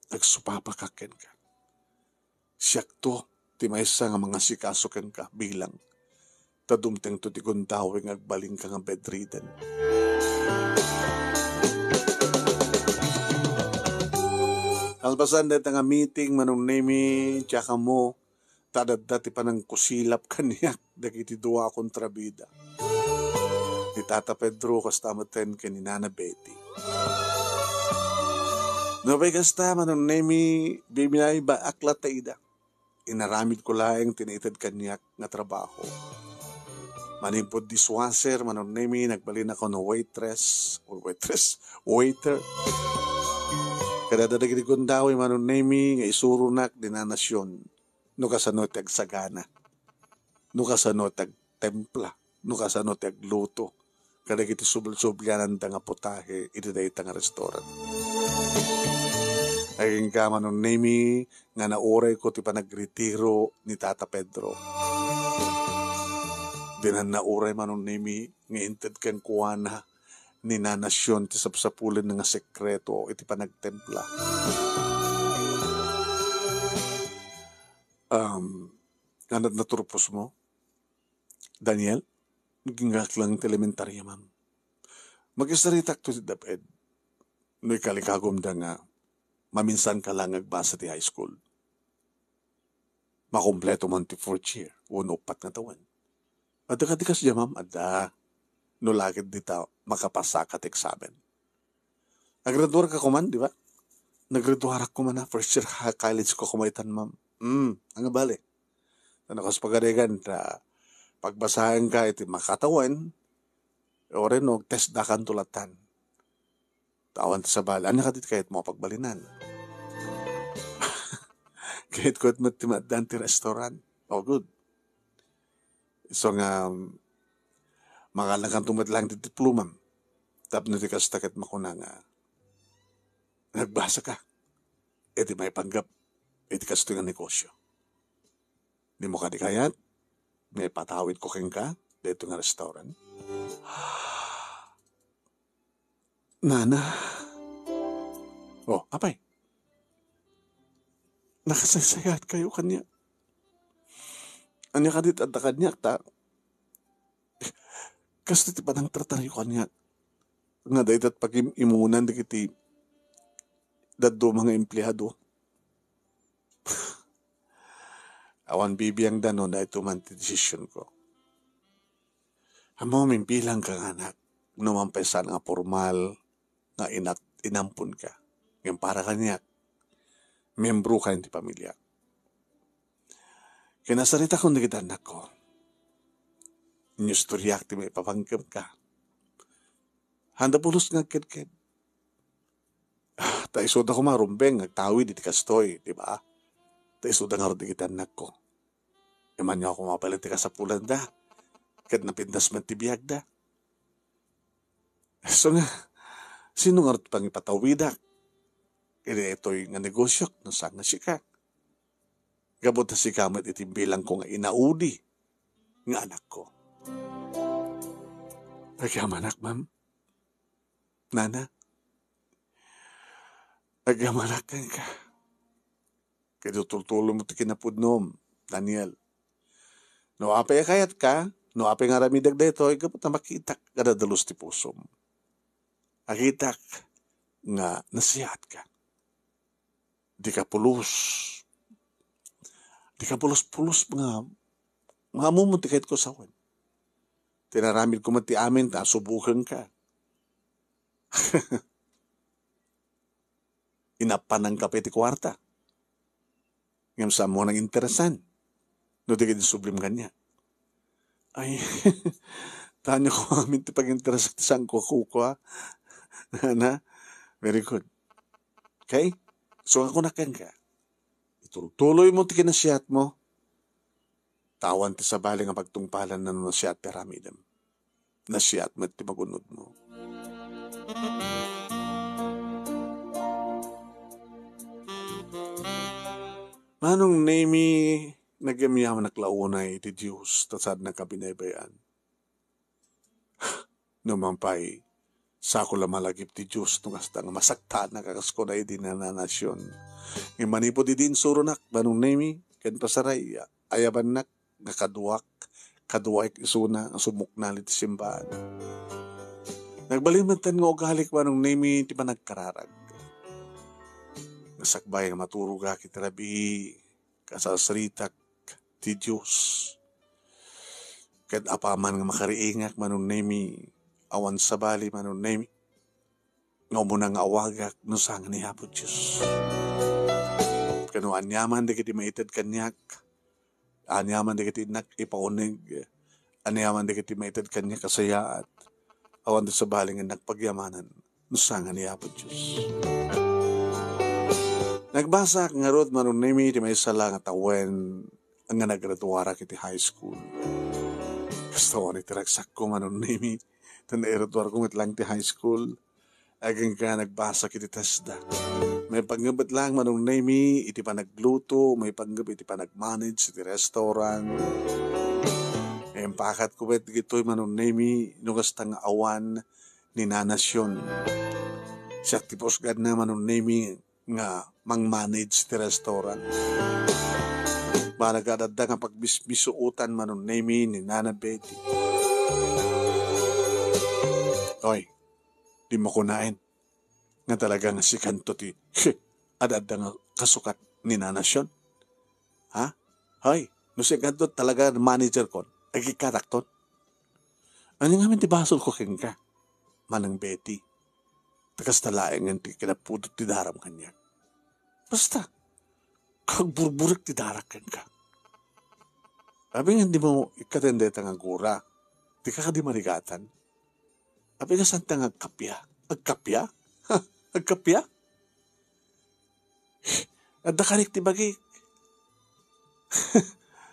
agsupapakak kenka. Siakto ti maysa nga mangasikaso kenka bilang ta dumtengto ti gundaway nga agbalinka nga bedridden. Kalpasan dayta nga meeting, Manong Nemi, diak ammo ta adda ti panangkusilap kaniak dagiti dua a kontrabida, ni Tata Pedro kasta metten ken ni Nana Betty. Nupay kasta, Manong Nemi, bibinaybay-ak latta ida. Inaramidko laeng ti naited kaniak nga trabaho. Manipud dishwasher, Manong Nemi, nagbalinakon a waitress, or waitress, waiter. Kadada dagiti gundaway, Manong Nemi, nga isuronak ni Nana Sion no kasano ti agsagana, no kasano ti ag-, panagtempla no kasano ti agluto kadagiti subli-subliananda nga putahe iti dayta nga restaurant. Agingga, Manong Nemi, nga naurayko ti panagretiro ni Tata Pedro. Dinan nauray, Manong Nemi, nga inted kenkuana ni Nana Sion ti sapsapulen nga sekreto iti panagtempla. Um, anad naturpos mo, Daniel? Agingga lang ti elementarya, ma'am. Makisaritak to ti daped. No ikalikagumda nga maminsan ka lang agbasa ti high school. Makumpleto man ti fourth year, wenno uppat nga tawen. Adda kadi kasdiay, ma'am? Adda. No la ket dita, makapasaka ti eksamen. Naggraduar ka kuman, di ba? Naggraduarak kuman a first year ha college ko kumaytan, ma'am. Hmm, ania bale? Ta no kas pagadegan, ta pagbasaen ka iti makatawen, o ren no, test da kan tulatan. Tawan ti sabali. Ania kadi ti kayat mo a pagbalinan? Kayat ko met ti maaddan ti restaurant. Oh, good. So nga, um, makalakan to met lang ti diplomam. Tapno ti kasta ket makuna nga, nagbasa ka. Iti maipanggep iti kastoy nga negosyo. Di mo kadi kayat? Maipatawid ko kenka dito nga restaurant. Nana. Oh, apay? Nakasaysayaat kayo kaniak. Ania kadi ti adda kaniak ta? Kastoy ti panangtrataryo kaniak. Nga dayta ti pagim-imunan dagiti dadduma nga empleado. Awan bibiangda no daytoy man ti desision ko. Ammom, imbilang ka nga anak, no man pay saan nga pormal nga inak-, inampon ka. Ngem para kaniak, miyembro ka iti pamilya. Kinasaritak dagiti annakko. Inistoriak ti maipapanggep ka. Haanda pulos nga agkedked. Ah, ta isuda koma rumbeng, agtawid iti kastoy, di ba? Ta isuda ngarud dagiti annakko. Imanyo a koma pay ti kasapulanda, ket napintas met ti biagda. So nga, sino ngarud ti pangipatawidak iti daytoy nga negosiok no saan nga sika? Gapu ta sika met iti bilangko nga inaudi nga anakko. Agyamanak, ma'am. Nana, agyamanak kenka. Ket itultuloymo ti kinapudnom, Daniel. No apay a kayatka, no apay nga aramidek daytoy, gapu ta makitak nga dadalus ti pusom. Akitak nga nasiatka. Dika pulos. Dika pulos-pulos nga, nga ammom ti kayatko sawen. Tinaramidko met ti amin ta subukenka. Inapananka pay ti kuarta. Ngem saanmo nang interesan no di ket insublim kaniak. Ay, tanyo ko amin ti paginterasak ti sangko, kuko, a. Nana, very good. Okay? So, ako na kenka. Itultuloymo ti kinasiatmo. Tawan ti sabali nga pagtungpalan no nasiat ti aramidem. Nasiat met ti magunodmo. Manong Nemi, nagyamyamanak la unay iti Dios ta saannak a binaybay-an. No man pay, sakol a malagip ti Dios no kasta nga masaktanak a kas kuna idi Nana Sion. Ngem manipud idi insuronak, Manong Nemi, ken Pasaraya, ayabannak nga kaduak, kaduaek isuna nga sumuknal iti simbahan. Nagbalin metten nga ugalik, Manong Nemi, ti panagkararag. Nga sakbay nga maturogak iti rabii, kasasritak ti Dios. Ket apaman nga makariingak, Manong Nemi, awan sabali, Manong Nemi, nga umuna nga awagak no saan nga ni Apo Dios. Ket no aniaman dagiti maited kaniak, aniaman dagiti innak ipauneg, aniaman dagiti maited kaniak a sayaat, awan ti sabali nga innak pagyamanan no saan nga ni Apo Dios. Nagbasaak ngarud, Manong Nemi, ti maysa la nga tawen nga nagraduarak iti high school. Basta wen iti ragsakko, Manong Nemi, ta nairutuarko met laeng ti high school. Agingga nagbasak iti testda. Maipanggep met laeng, Manong Nemi, iti panagluto, maipanggep iti panagmanage iti restaurant. Impakatko met dagitoy, Manong Nemi, no kasta nga awan ni Nanasion. Siak ti pusganna, Manong Nemi, nga mangmanage ti restaurant. Bala nga adda nga pagmismisuotan, Manong Nemi, ni Nana Betty. Oy, dimo kunaen nga talaga nga sikanto ti adda nga kasukat ni Nanasion? Ha? Hoy, no sikanto talaga manager kon, agikkatakton. Ania ngamin ti basolko kenka, Manang Betty? Ta kasta laengen ti kinapudot ti daram kaniak. Basta, agburburek ti darak kenka. Apay nga dimo ikkaten dayta nga gura? Dika kadi marigatan? Apay nga saan ta nga agkappia? Agkappia? Ha? Agkappia? Adda karik ti bagik.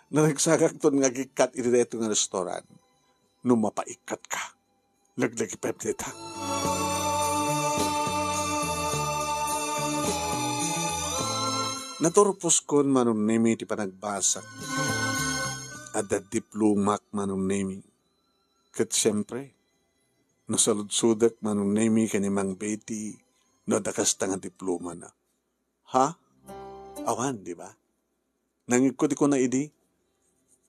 Nanagsagakton nga agikkat iti daytoy nga restaurant. No mapaikkatka, laglagipem dayta. Naturposkon, Manong Nemi, ti panagbasak. Adda diplomak, Manong Nemi. Ket siempre, nasaludsodek, Manong Nemi, ken ni Mang Betty, no adda kasta nga diplomana. Ha? Awan, di ba? Nangikko ti kuna idi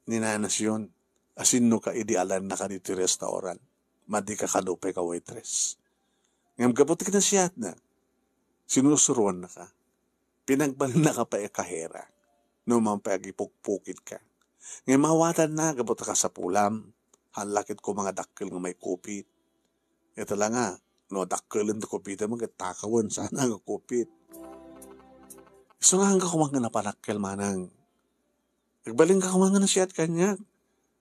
ni Nanasion, asinnoka idi alannaka ditoy restaurant? Madika kano pay ka waitress. Ngem gapu ti kinasiatna, sinusuroannaka. Pinagbalinnaka pay a kahera. No man pay agipukpukitka. Ngem awatanna gapu ta kasapulam, haan la ket koma nga dakkel nga maikupit. Ita la nga, no dakkelen ti kupitem, ket takawen sana nga kupit. Isu nga anggayo koma nga napanakkel manang. Agbalinka koma nga nasiat kaniak.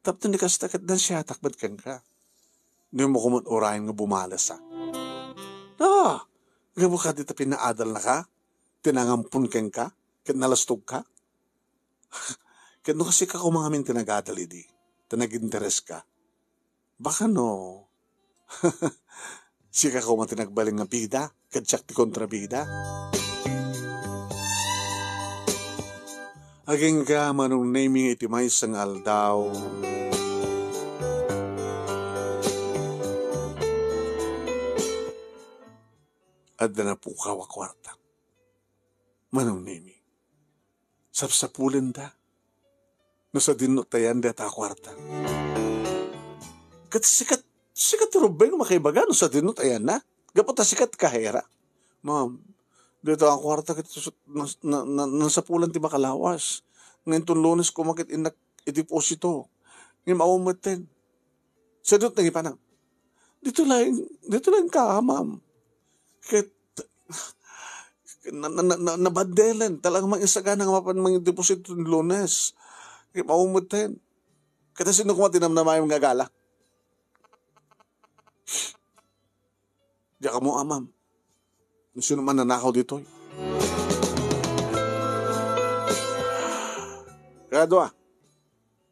Tapno ni kasta ket nasiatak met kenka. Dimo koma urayen nga bumales, a. Ah! Gapu kadi ta pinaadalnaka, ti nangampon kenka, ket nalastogka. Ket no kasika koma ngamin ti nagadal idi, ta nagintereska. Baka no, sika koma ti nagbalin nga bida, ket siak ti kontrabida. Agingga, Manong Nemi, iti maysa nga aldaw, adda napukaw a kuarta. Manong Nemi, sapsapulenda no sadinno ti ayan dayta a kuarta. Ket sika, sika ti rumbeng makaibaga no sadinno ti ayanna. Gapu ta sika ti kahera. Ma'am, dayta a kuarta ket na, na, na, nasapulan ti makalawas. Nga inton Lunes koma ket innak ideposito. Ngem awan metten. Sadut nangipanang. Dito laeng, dito laeng ka, ma'am. Ket, na, na, na, na, nabandelen. Talagang mangisagana nga mapan mangideposit ti Lunes. Ket maumeten. Ket sino koma ti namnamaem nga gala? Diak ammo, ma'am. Sino man nanakaw ditoy? Kadua.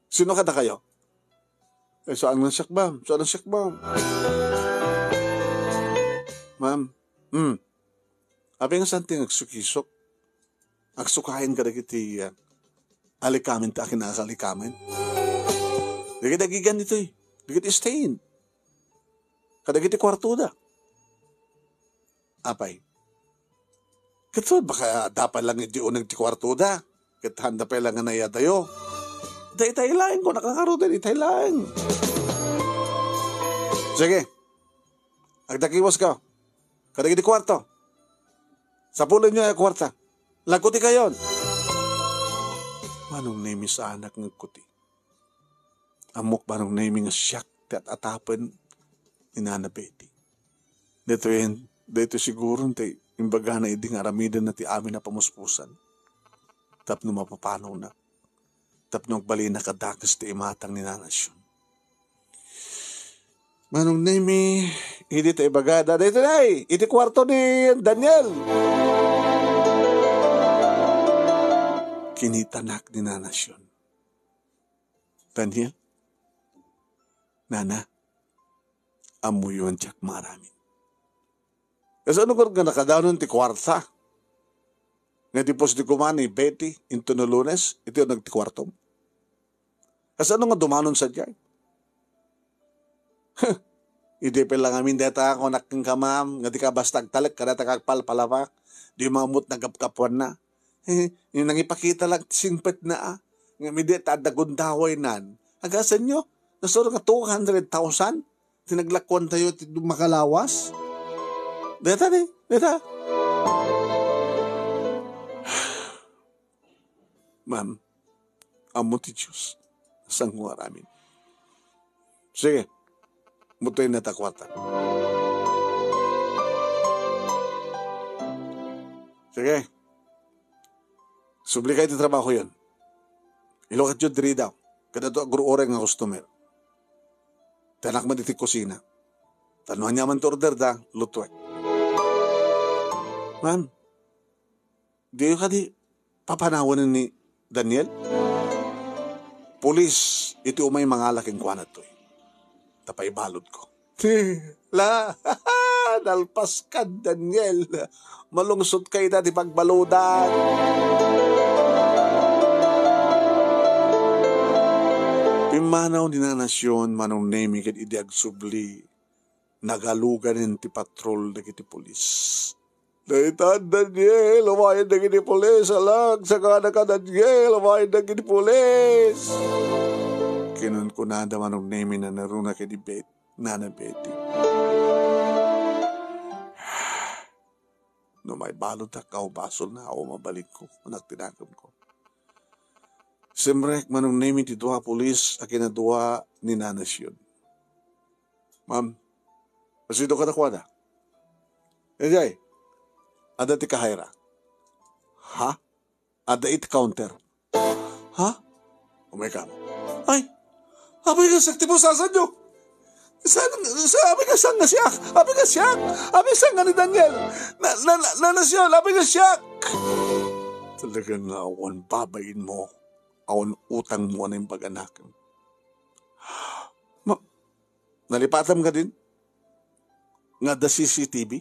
Sino kadakayo? Eh, saan nga siak, ma'am? Saan nga siak, ma'am? Ma'am, hmm. Apay nga saan ti agsukisok? Agsukaen kadagiti, ah, alikamen ti akin a alikamen. Dagiti agigan ditoy. Dagiti stain. Kadagiti kuartoda. Apay? Ket baka adda pay laeng idi uneg ti kuartoda. Ket haanda pay laeng nga naiyadayo. Daytay laeng, kunaka ngaruden, itay laeng. Sige. Agdagiwaska. Kadagiti kuarto. Sapulenyo a kuarta. Lagkutikayon. Manong Nemi, saanak nga agkuti. Ammok, Manong Nemi, nga siak ti at-atapen ni Nana Betty. Daytoyen, daytoy siguron ti imbagana idi nga aramidenna ti amin a pamuspusan tapno mapapanawna, tapno agbalina kadakes ti imatang ni Nanasion. Manong Nemi, idi ta ibagada, daytoy, iti kuarto ni Daniel. Kinitanak ni Nanasion. Daniel, Nana, ammoyo diak maaramid. Kasano nga nakadanon ti kuarta nga deposit ko man ni Betty intono Lunes, iti uneg ti kuartom? Kasano nga dumanon sadiay? Idi pay la ngamin dayta kunak kenka, ma'am, nga dika basta agtalek kadata nga agpalpalabak, di maammot nagapkapuanna. Eh, yung nangipakita lang ti singpetna, ah. Ngem idi ta adda gundawaynan. Agasanyo, nasuro nga two hundred thousand? Ti naglakuantayo ti makalawas? Deta di, deta. Ma'am, ammo ti Diyos. Saan ko aramid? Sige. Mutoy na ta kuarta. Sige. Subli kayo ti trabaho yun. Ilukatyo diri daw. Kadto a guru-, oreng nga customer. Ti anak met iti kusina. Ta no ania man ti order da, lutuek. Ma'am, diyo kadi papanawan ni Daniel? Pulis iti umay mangala kenkuana toy. Ta paibaludko. La, nalpas ka, Daniel. Malungsot ka ita ti pagbaludan. Pimmanaw ni Nanasion, Manong Nemi, ket idi agsubli, nagaluganen ti patrol dagiti pulis. Dayta, Daniel, umayen dagiti pulis, alang, sagana ka, Daniel, umayen dagiti pulis. Kinunkunada Manong Nemi, nanaruna ken ni Bet-, Nana Betty. No maibalud ta, kao basol na, awan mabalinko, anak ti nakemko. Simrek Manong Nemi ti dua a pulis a kinadua ni Nanasion. Ma'am, asido kadakuada. Idiay, adda ti kahayra. Ha? Adda iti counter. Ha? Umay ka. Ay, apay nga siak ti pusasanyo. Sa, sa, apay nga siak nga siak? Apay nga siak? Apay siak nga ni Daniel? Na, na, na, na, na siya, apay nga siak? Talaga nga awan babain mo. Awan utang mo na yung pag-anakan. Ma-, nalipatam ka din? Nga da C C T V?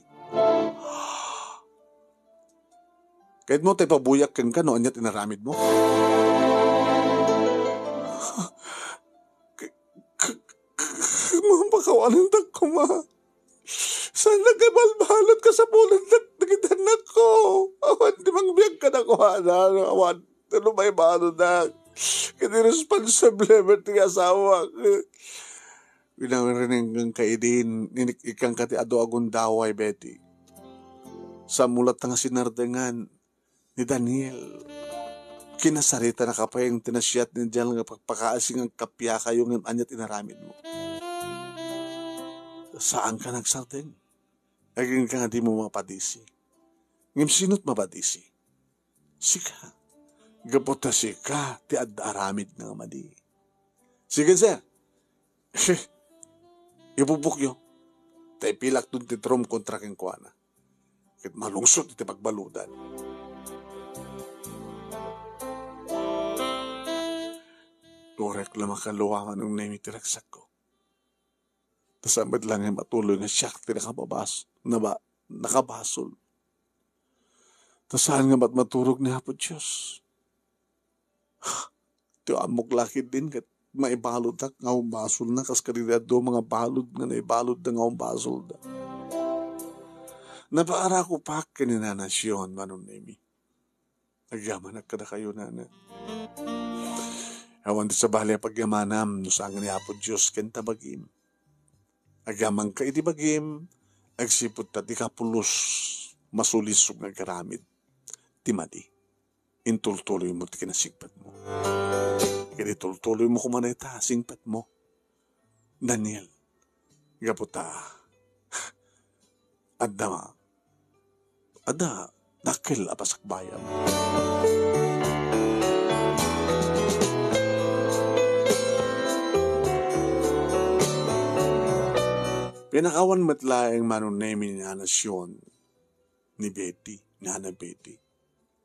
Kayat mo tay pabuyak kenka no anya ti inaramid mo? K-, k-, k-, mapakawanan ta koma. Saan nagkabalbalat ka sa pulan na dagiti anak ko? Awan ti mangbiag ka na kuana, awan. Ano may mano na? Kini responsable met ti asawak. Pinangiringan ka idin, inik-, ikkan ka ti adu a gundaway, Betty. Sa mulat nga sinardengan ni Daniel, kinasarita na kapay ang tinasiat ni Daniel nga pagpakaasi nga agkappia kayo ngem anya ti inaramid mo. Saan ka nagsardeng? Aging ka nga di mo mapadisi. Ngem sino't mapadisi? Sika. Gapu ta sika ti adda aramid nga madi. Sige, sir. Ipupokyo. Ta ipilakton ti drum kontra kenkuana. Ket malungsot iti pagbaludan. Turek la makaluaman ang nemi ti ragsakko. Ta saan met la nga matuloy nga siak ti nakababas-, naba-, nakabasol. Ta saan nga mat-, maturog ni Apo Dios. Ti ammok la ketdin ket maibaludtak nga umbasolna kas kadagiti adu a mangbalud nga naibaludda nga umbasolda. Napaarakupak ken ni Nana Sion, Manong Nemi. Agyamanak kadakayo, nana. Awan ti sabali a pagyamanam no saan nga ni Apo Dios ken ta bagim. Agyamanka iti bagim, agsipud ta dika pulos masulisog nga agaramid ti madi. Intultuloymo ti kinasingpetmo. Ket itultuloymo koma dayta a singpetmo, Daniel. Gapu ta adda, adda dakkel a pasakbayan. Pinakawan met laeng Manong Nemi ni Nana Sion ni Betty, ni Nana Betty.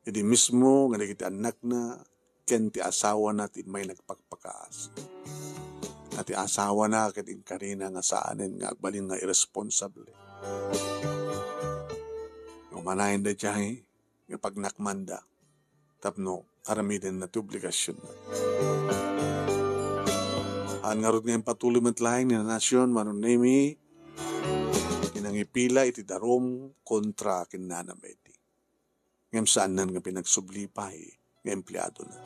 Idi mismo nga dagiti annakna ken ti asawana ti immay nagpakpakaas. a ti asawana ket inkarina nga saanen nga agbalin nga irresponsable. Umanayen daydiay nga pagnakmanda tapno aramidenna ti obligasionna. Saan ngarud nga impatuloy met laeng ni Nanasion, Manong Nemi, ti nangipila iti darum kontra ken Nana Betty. Ngem saannan nga pinagsubli pay nga empleadona.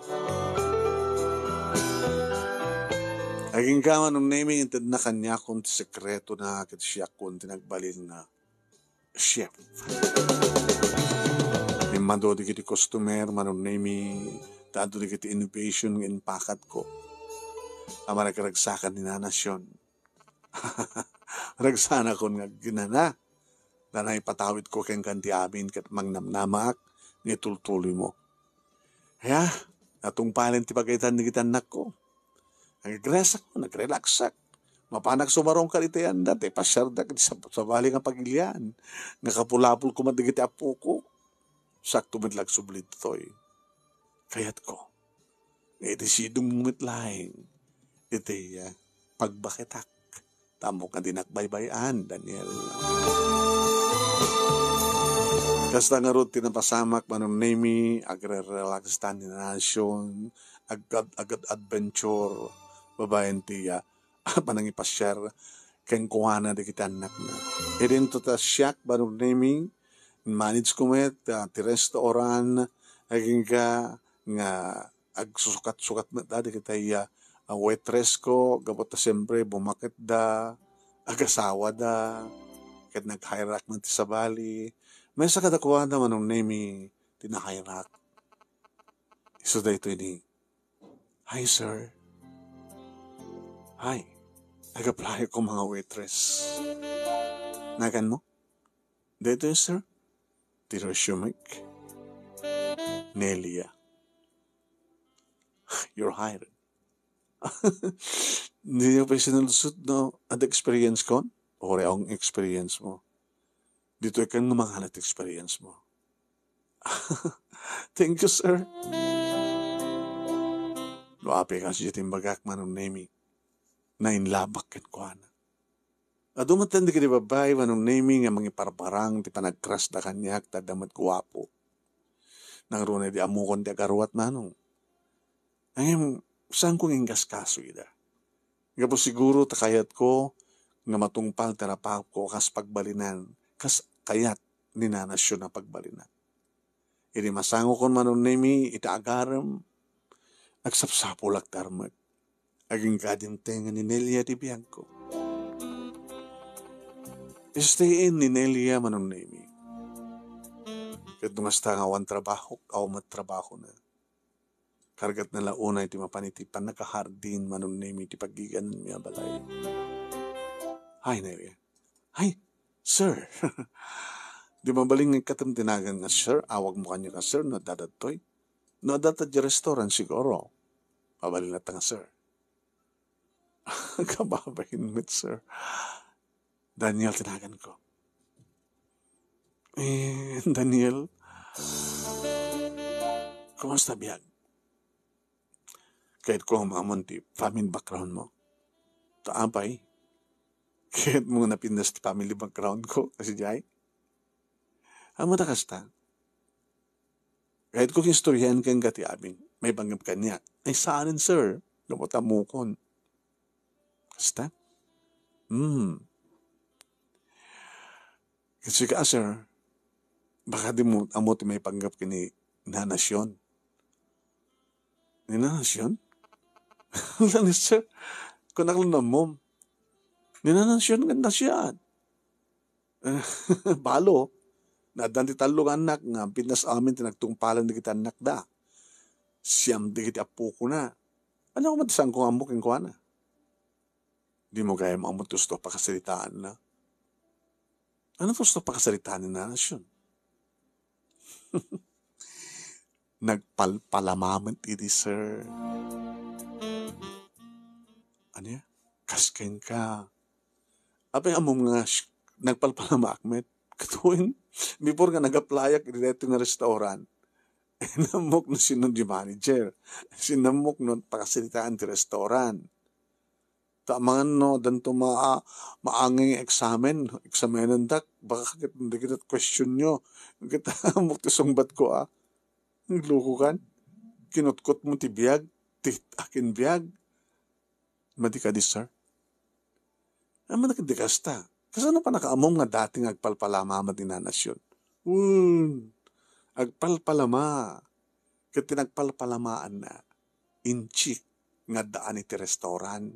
Agingga, Manong Nemi, intedna kaniakon ti sekretona ket siakon ti nagbalin nga chef. Immadu dagiti customer, Manong Nemi, ta adu dagiti innovation nga impakatko a maragragsakan ni Nanasion. Ragsanakon nga agkinana. Danay patawidko kenka ti amin ket mangnamnamaak nga itultuloymo. Aya, natungpalen ti pagayatan dagiti annakko. Nag-relaxak, nag-relaxak. Mapanak sumarungkar iti anda, ti pasiardak iti sab-, sabali nga pagilian. Nga kapulapol koma dagiti apoko. Sakto met la agsubli ditoy. Kayatko nga iti sidongmo met laeng iti, ah, pagbaketak. Tapno nga dinak baybay-an, Daniel. Kasta ngarud ti napasamak, Manong Nemi, agre-relax ta ni Nanasion, agad-, agad adventure, babaen ti, ah, panangipasiar kenkuana dagiti annakna. Idinto ta siak, Manong Nemi, manage ko met, ah, ti restaurant, agingga nga agsusukat-sukat met da dagiti, ah, ah, waitress ko, gapu ta siempre bumaketda, agasawada, ket nag-hire rack met ti sabali. Maysa kadakuada, Manong Nemi, ti na-hire rack. Isu daytoy ni, "Hi, sir." "Hi. Nag-apply ako mga waitress." "Naganmo?" "Daytoy, sir, ti resumek." "Nelia, you're hired." Dimo pay sinulsol no adda experience kon? Uray awan experience mo. Ditoy kan nga mangan ti experience mo. Thank you, sir. No apay kas iti imbagak, Manong Nemi, nainlabak kenkuana. Adu met dagiti babbai, Manong Nemi, nga mangiparparang ti panagkrasda kaniak ta adda met guapo. Nangruna idi ammokon ti agaruat, Manong. Ngem, saanko nga ingaskaso ida. Gapu siguro ta kayatko nga matungpal ti rapawko kas pagbalinan, kas kayat ni Nanasion a pagbalinan. Idi masangokon, Manong Nemi, iti agarem, agsapsapulak ti armek. Agingga dimtengen ni Nelia ti biagko. Isteen ni Nelia, Manong Nemi. Ket no kasta nga awan trabahok, awan met trabahona. Kargatna la unay ti mapan iti pannakahardin, Manong Nemi, ti paggigananmi a balay. Hi, Nelia. Hi, sir. Di mabalin nga ikkatem ti nagan nga sir, awagmo kaniak nga sir, no adda daytoy. No adda ta di restaurant, siguro. Mabalin latta nga sir. Kababain met, sir. Daniel ti naganko. Eh, Daniel, kumusta biag? Kayatko nga maamon ti family background mo. Ta apay? Kayatmo nga napintas ti family background ko, kasdiay? Ammom ta kasta. Kayatko nga istoryaen kenka ti amin. Maipanggep kaniak. Ay, saanen, sir? Gapu ta ammokon. Kasta? Hmm. Ket sika, sir, baka dimo ammo ti maipanggep ken ni Nanasion. Ni Nanasion? Lanis, sir. Kunak la no ammom. Ni Nanasion nga nasiat. Balo, naaddan ti tallo nga annak nga pintas amin ti nagtungpalan dagiti annakda. Siam dagiti appokona. Ania koma ti saanko nga ammo kenkuana? Dimo gayam ammo ti usto a pakasaritaanna? Ania ti usto a pakasaritaan ni Nanasion? Nagpalpalama met idi, sir. Ania? Kas kenka. Apay ammom nga sh-, nagpalpalamaak met? Ket wen, before nga nag-applyak iti daytoy nga restaurant, inammok no sino ti manager. Sinammok no pakasaritaan ti restaurant. Ta amangan no, addanto ma-, maangay nga eksamen, eksamenendak, baka ket dagiti questionyo, ket ammok ti sungbatko, a. Naglukokan. Kinutkotmo ti biag, ti akin biag. Madi kadi, sir? Amangan ket di kasta. Kasano pay nakaamom nga dati nga agpalpalama met ni Nanasion? Wen, agpalpalama. Ket ti nagpalpalamaanna, inchik nga addaan iti restaurant.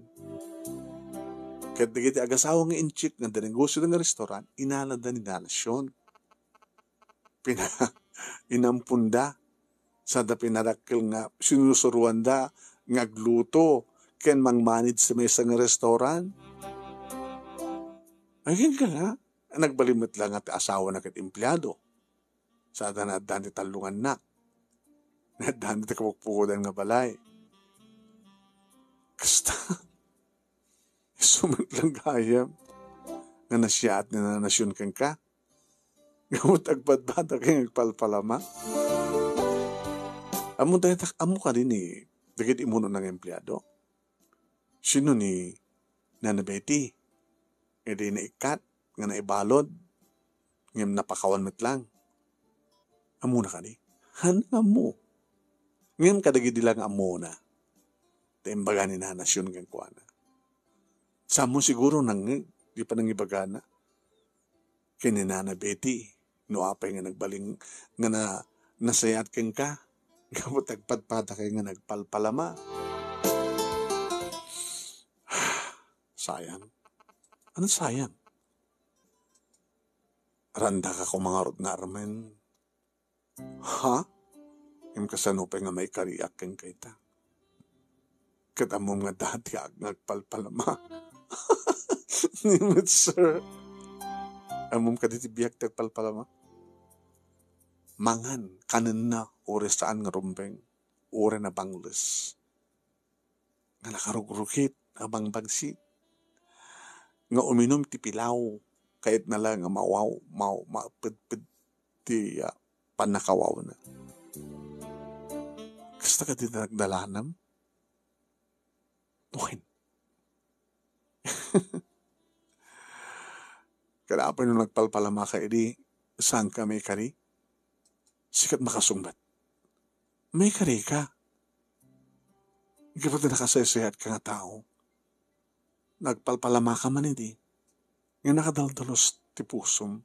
Ket dagiti agasawa nga inchik nga adda negosio nga restaurant, inanada ni Nanasion. Pina-, inamponda. Sada pinadakkel nga sinusuroanda nga agluto ken mang-manage ti maysa nga restaurant. Agingga nga, nagbalin met la nga ti asawana ket empleado. Sada nga addan ti tallo nga annak. Nga addan ti kapukpukodan nga balay. Kasta, isu met lang gayam nga nasiaat ni Nanasion kenka. Ngamot agpadpada ken agpalpalama. Ammo dayta, ammo kadi ni dagiti imuno nga empleado? Sino ni Nana Betty? Idi naikkat nga naibalud, ngem napakawan met lang. Ammona kadi? Haan nga ammo. Ngem kadagidi lang nga ammona, ta imbaga ni Nanasion kenkuana. Sa ammo siguro nangngeg, di pa nangibagana ken ni Nana Betty, no apay nga nagbalin nga na-, nasayaat kenka, gapu ta agpadpada kay nga nagpalpalama. Sayang. Ano sayang? Randaka ko mangarod nga armen. Ha? Ngem kasano pay nga maikariak kenka ita? Ket ammom nga dati ak nga agpalpalama. Ni met, sir. Ammom kadi ti biag ti agpalpalama? Mangan, kanenna, uray saan nga rumbeng, uray nabangles. Nga nakarugrukit a bangbangsit, nga uminum ti pilaw, kayatna la nga mawaw, maw-, mapedped ti, ah, pannakawawna. Kasta kadi ti nagdalanam? Wen. Kada apay no nagpalpalamaka idi, saanka maikari? Sika ti makasungbat. Maikarika. Gapu ta nakasaysayaat ka nga tao. Nagpalpalamaka man idi, nga nakadaldalos ti pusom.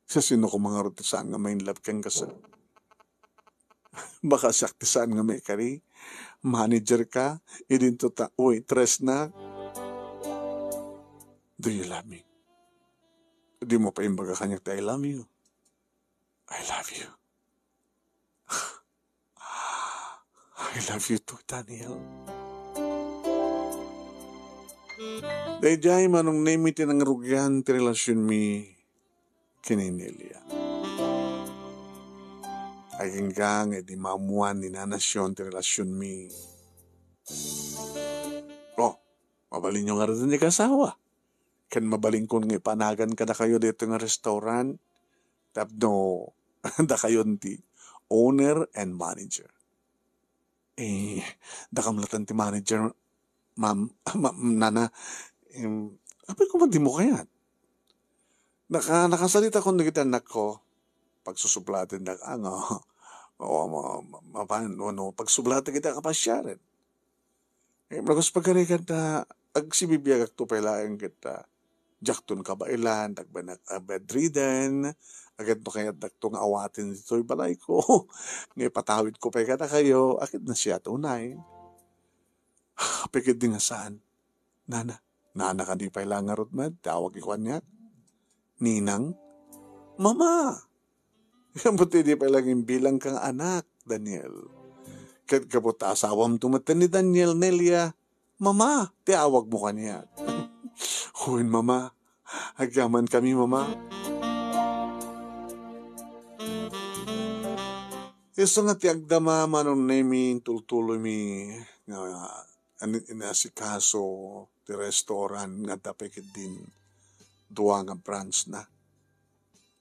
Sa sino ko mangarod ti saan nga ma-in love ken kasta? Baka siak ti saan nga maikari? Manager ka, idinto ta waitress na. Do you love me? Di mo pa imbaga kaniak ti I love you. I love you. I love you too, Daniel. Daydiay, Manong Nemy, ti nangrugian ti relasionmi ken ni Nelia. Agingga nga idi maammuan ni Nanasion ti relasionmi. Oh, mabalinyo ngarud nga asawa. Ken mabalinkon nga ipanagan kadakayo daytoy nga restaurant tapno dakayon ti owner and manager. Eh, dakam latta ti manager, ma'am, ma'am, nana. Em, apay koma dimo kayat? Naka-, nakasarita kon dagiti annakko, pagsusuplatendak, ano, o, ma-, ma-, mapan-, ano, pagsublate kita kapasiaren. Eh, nagus pagarigan ta, agsibibiagakto pay laeng ket, ah, diakton kabaelan, dagbanak a bedridden, agad no kayatdakto nga awaten ditoy balayko, nga ipatawidko pay kadakayo, a ket nasiaat unay. Apay ket di nga saan. Nana, nana kadi pay la ngarud met, ti awag ikuan niya. Ninang? Mama! Gapu ti di pay la imbilangka nga anak, Daniel. Ket gapu ta asawamto met ni Daniel, Nelia, Mama, ti awagmo kaniak. Wen, Mama. Agyamankami, Mama. Isu nga ti agdama, Manong Nemy, intultuloymi nga an-, inasikaso ti restaurant nga adda pay ketdin dua nga branch na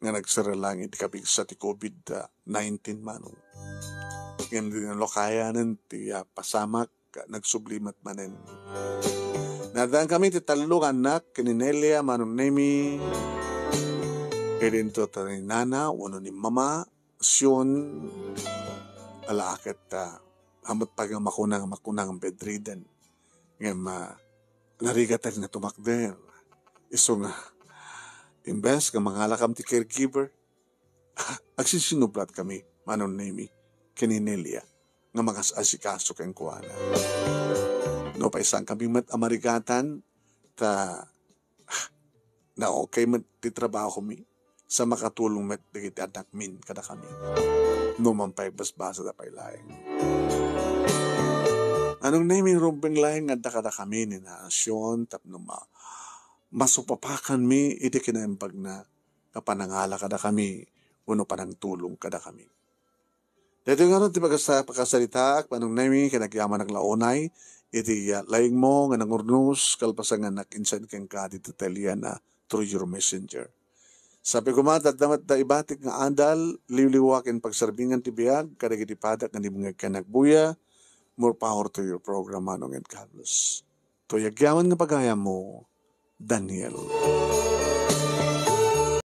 nga nagsarreng iti kabigsa ti covid nineteen, Manong. Ngem di nalakayanen ti, ah, pasamak nagsubli met manen. Naaddankami ti tallo nga annak ken ni Nelia, Manong Nemi, idinto ta ni nana wenno ni mama, Sion, ala ket, ah, amot pay nga makuna, makuna nga bedridden. Ngem, ah, narigat a di na tumakder. Isu nga, imbes nga mangalakam ti caregiver, agsinsinublatkami, Manong Nemi, ken ni Nelia, nga mangas-asikaso kenkuana. Nupay saankami met a marigatan, ta, ah, na okay met ti trabahomi, sa makatulong met dagiti annakmin kadakami. No man pay basbasada pay laeng. Manong Nemi, rumbeng laeng nga adda kadakami ni Nana Sion tapno ma-, masupapakanmi iti kinaimbagna nga panangala kadakami wenno panangtulong kadakami. Daytoy ngarud ti pagasa-, pakasaritaak, Manong Nemi, ken agyamanak la unay iti, ah, laingmo nga nangurnos kalpasan nga annak insend kenka dita Teliana through your messenger. Sapay koma, adda met da ibatik nga adal, liwliwa ken pagserbingan ti biag kadagiti padak nga dimngeg ken agbuya. More power to your program, Manong, and God bless. Toy agyaman nga pagayammo, Daniel.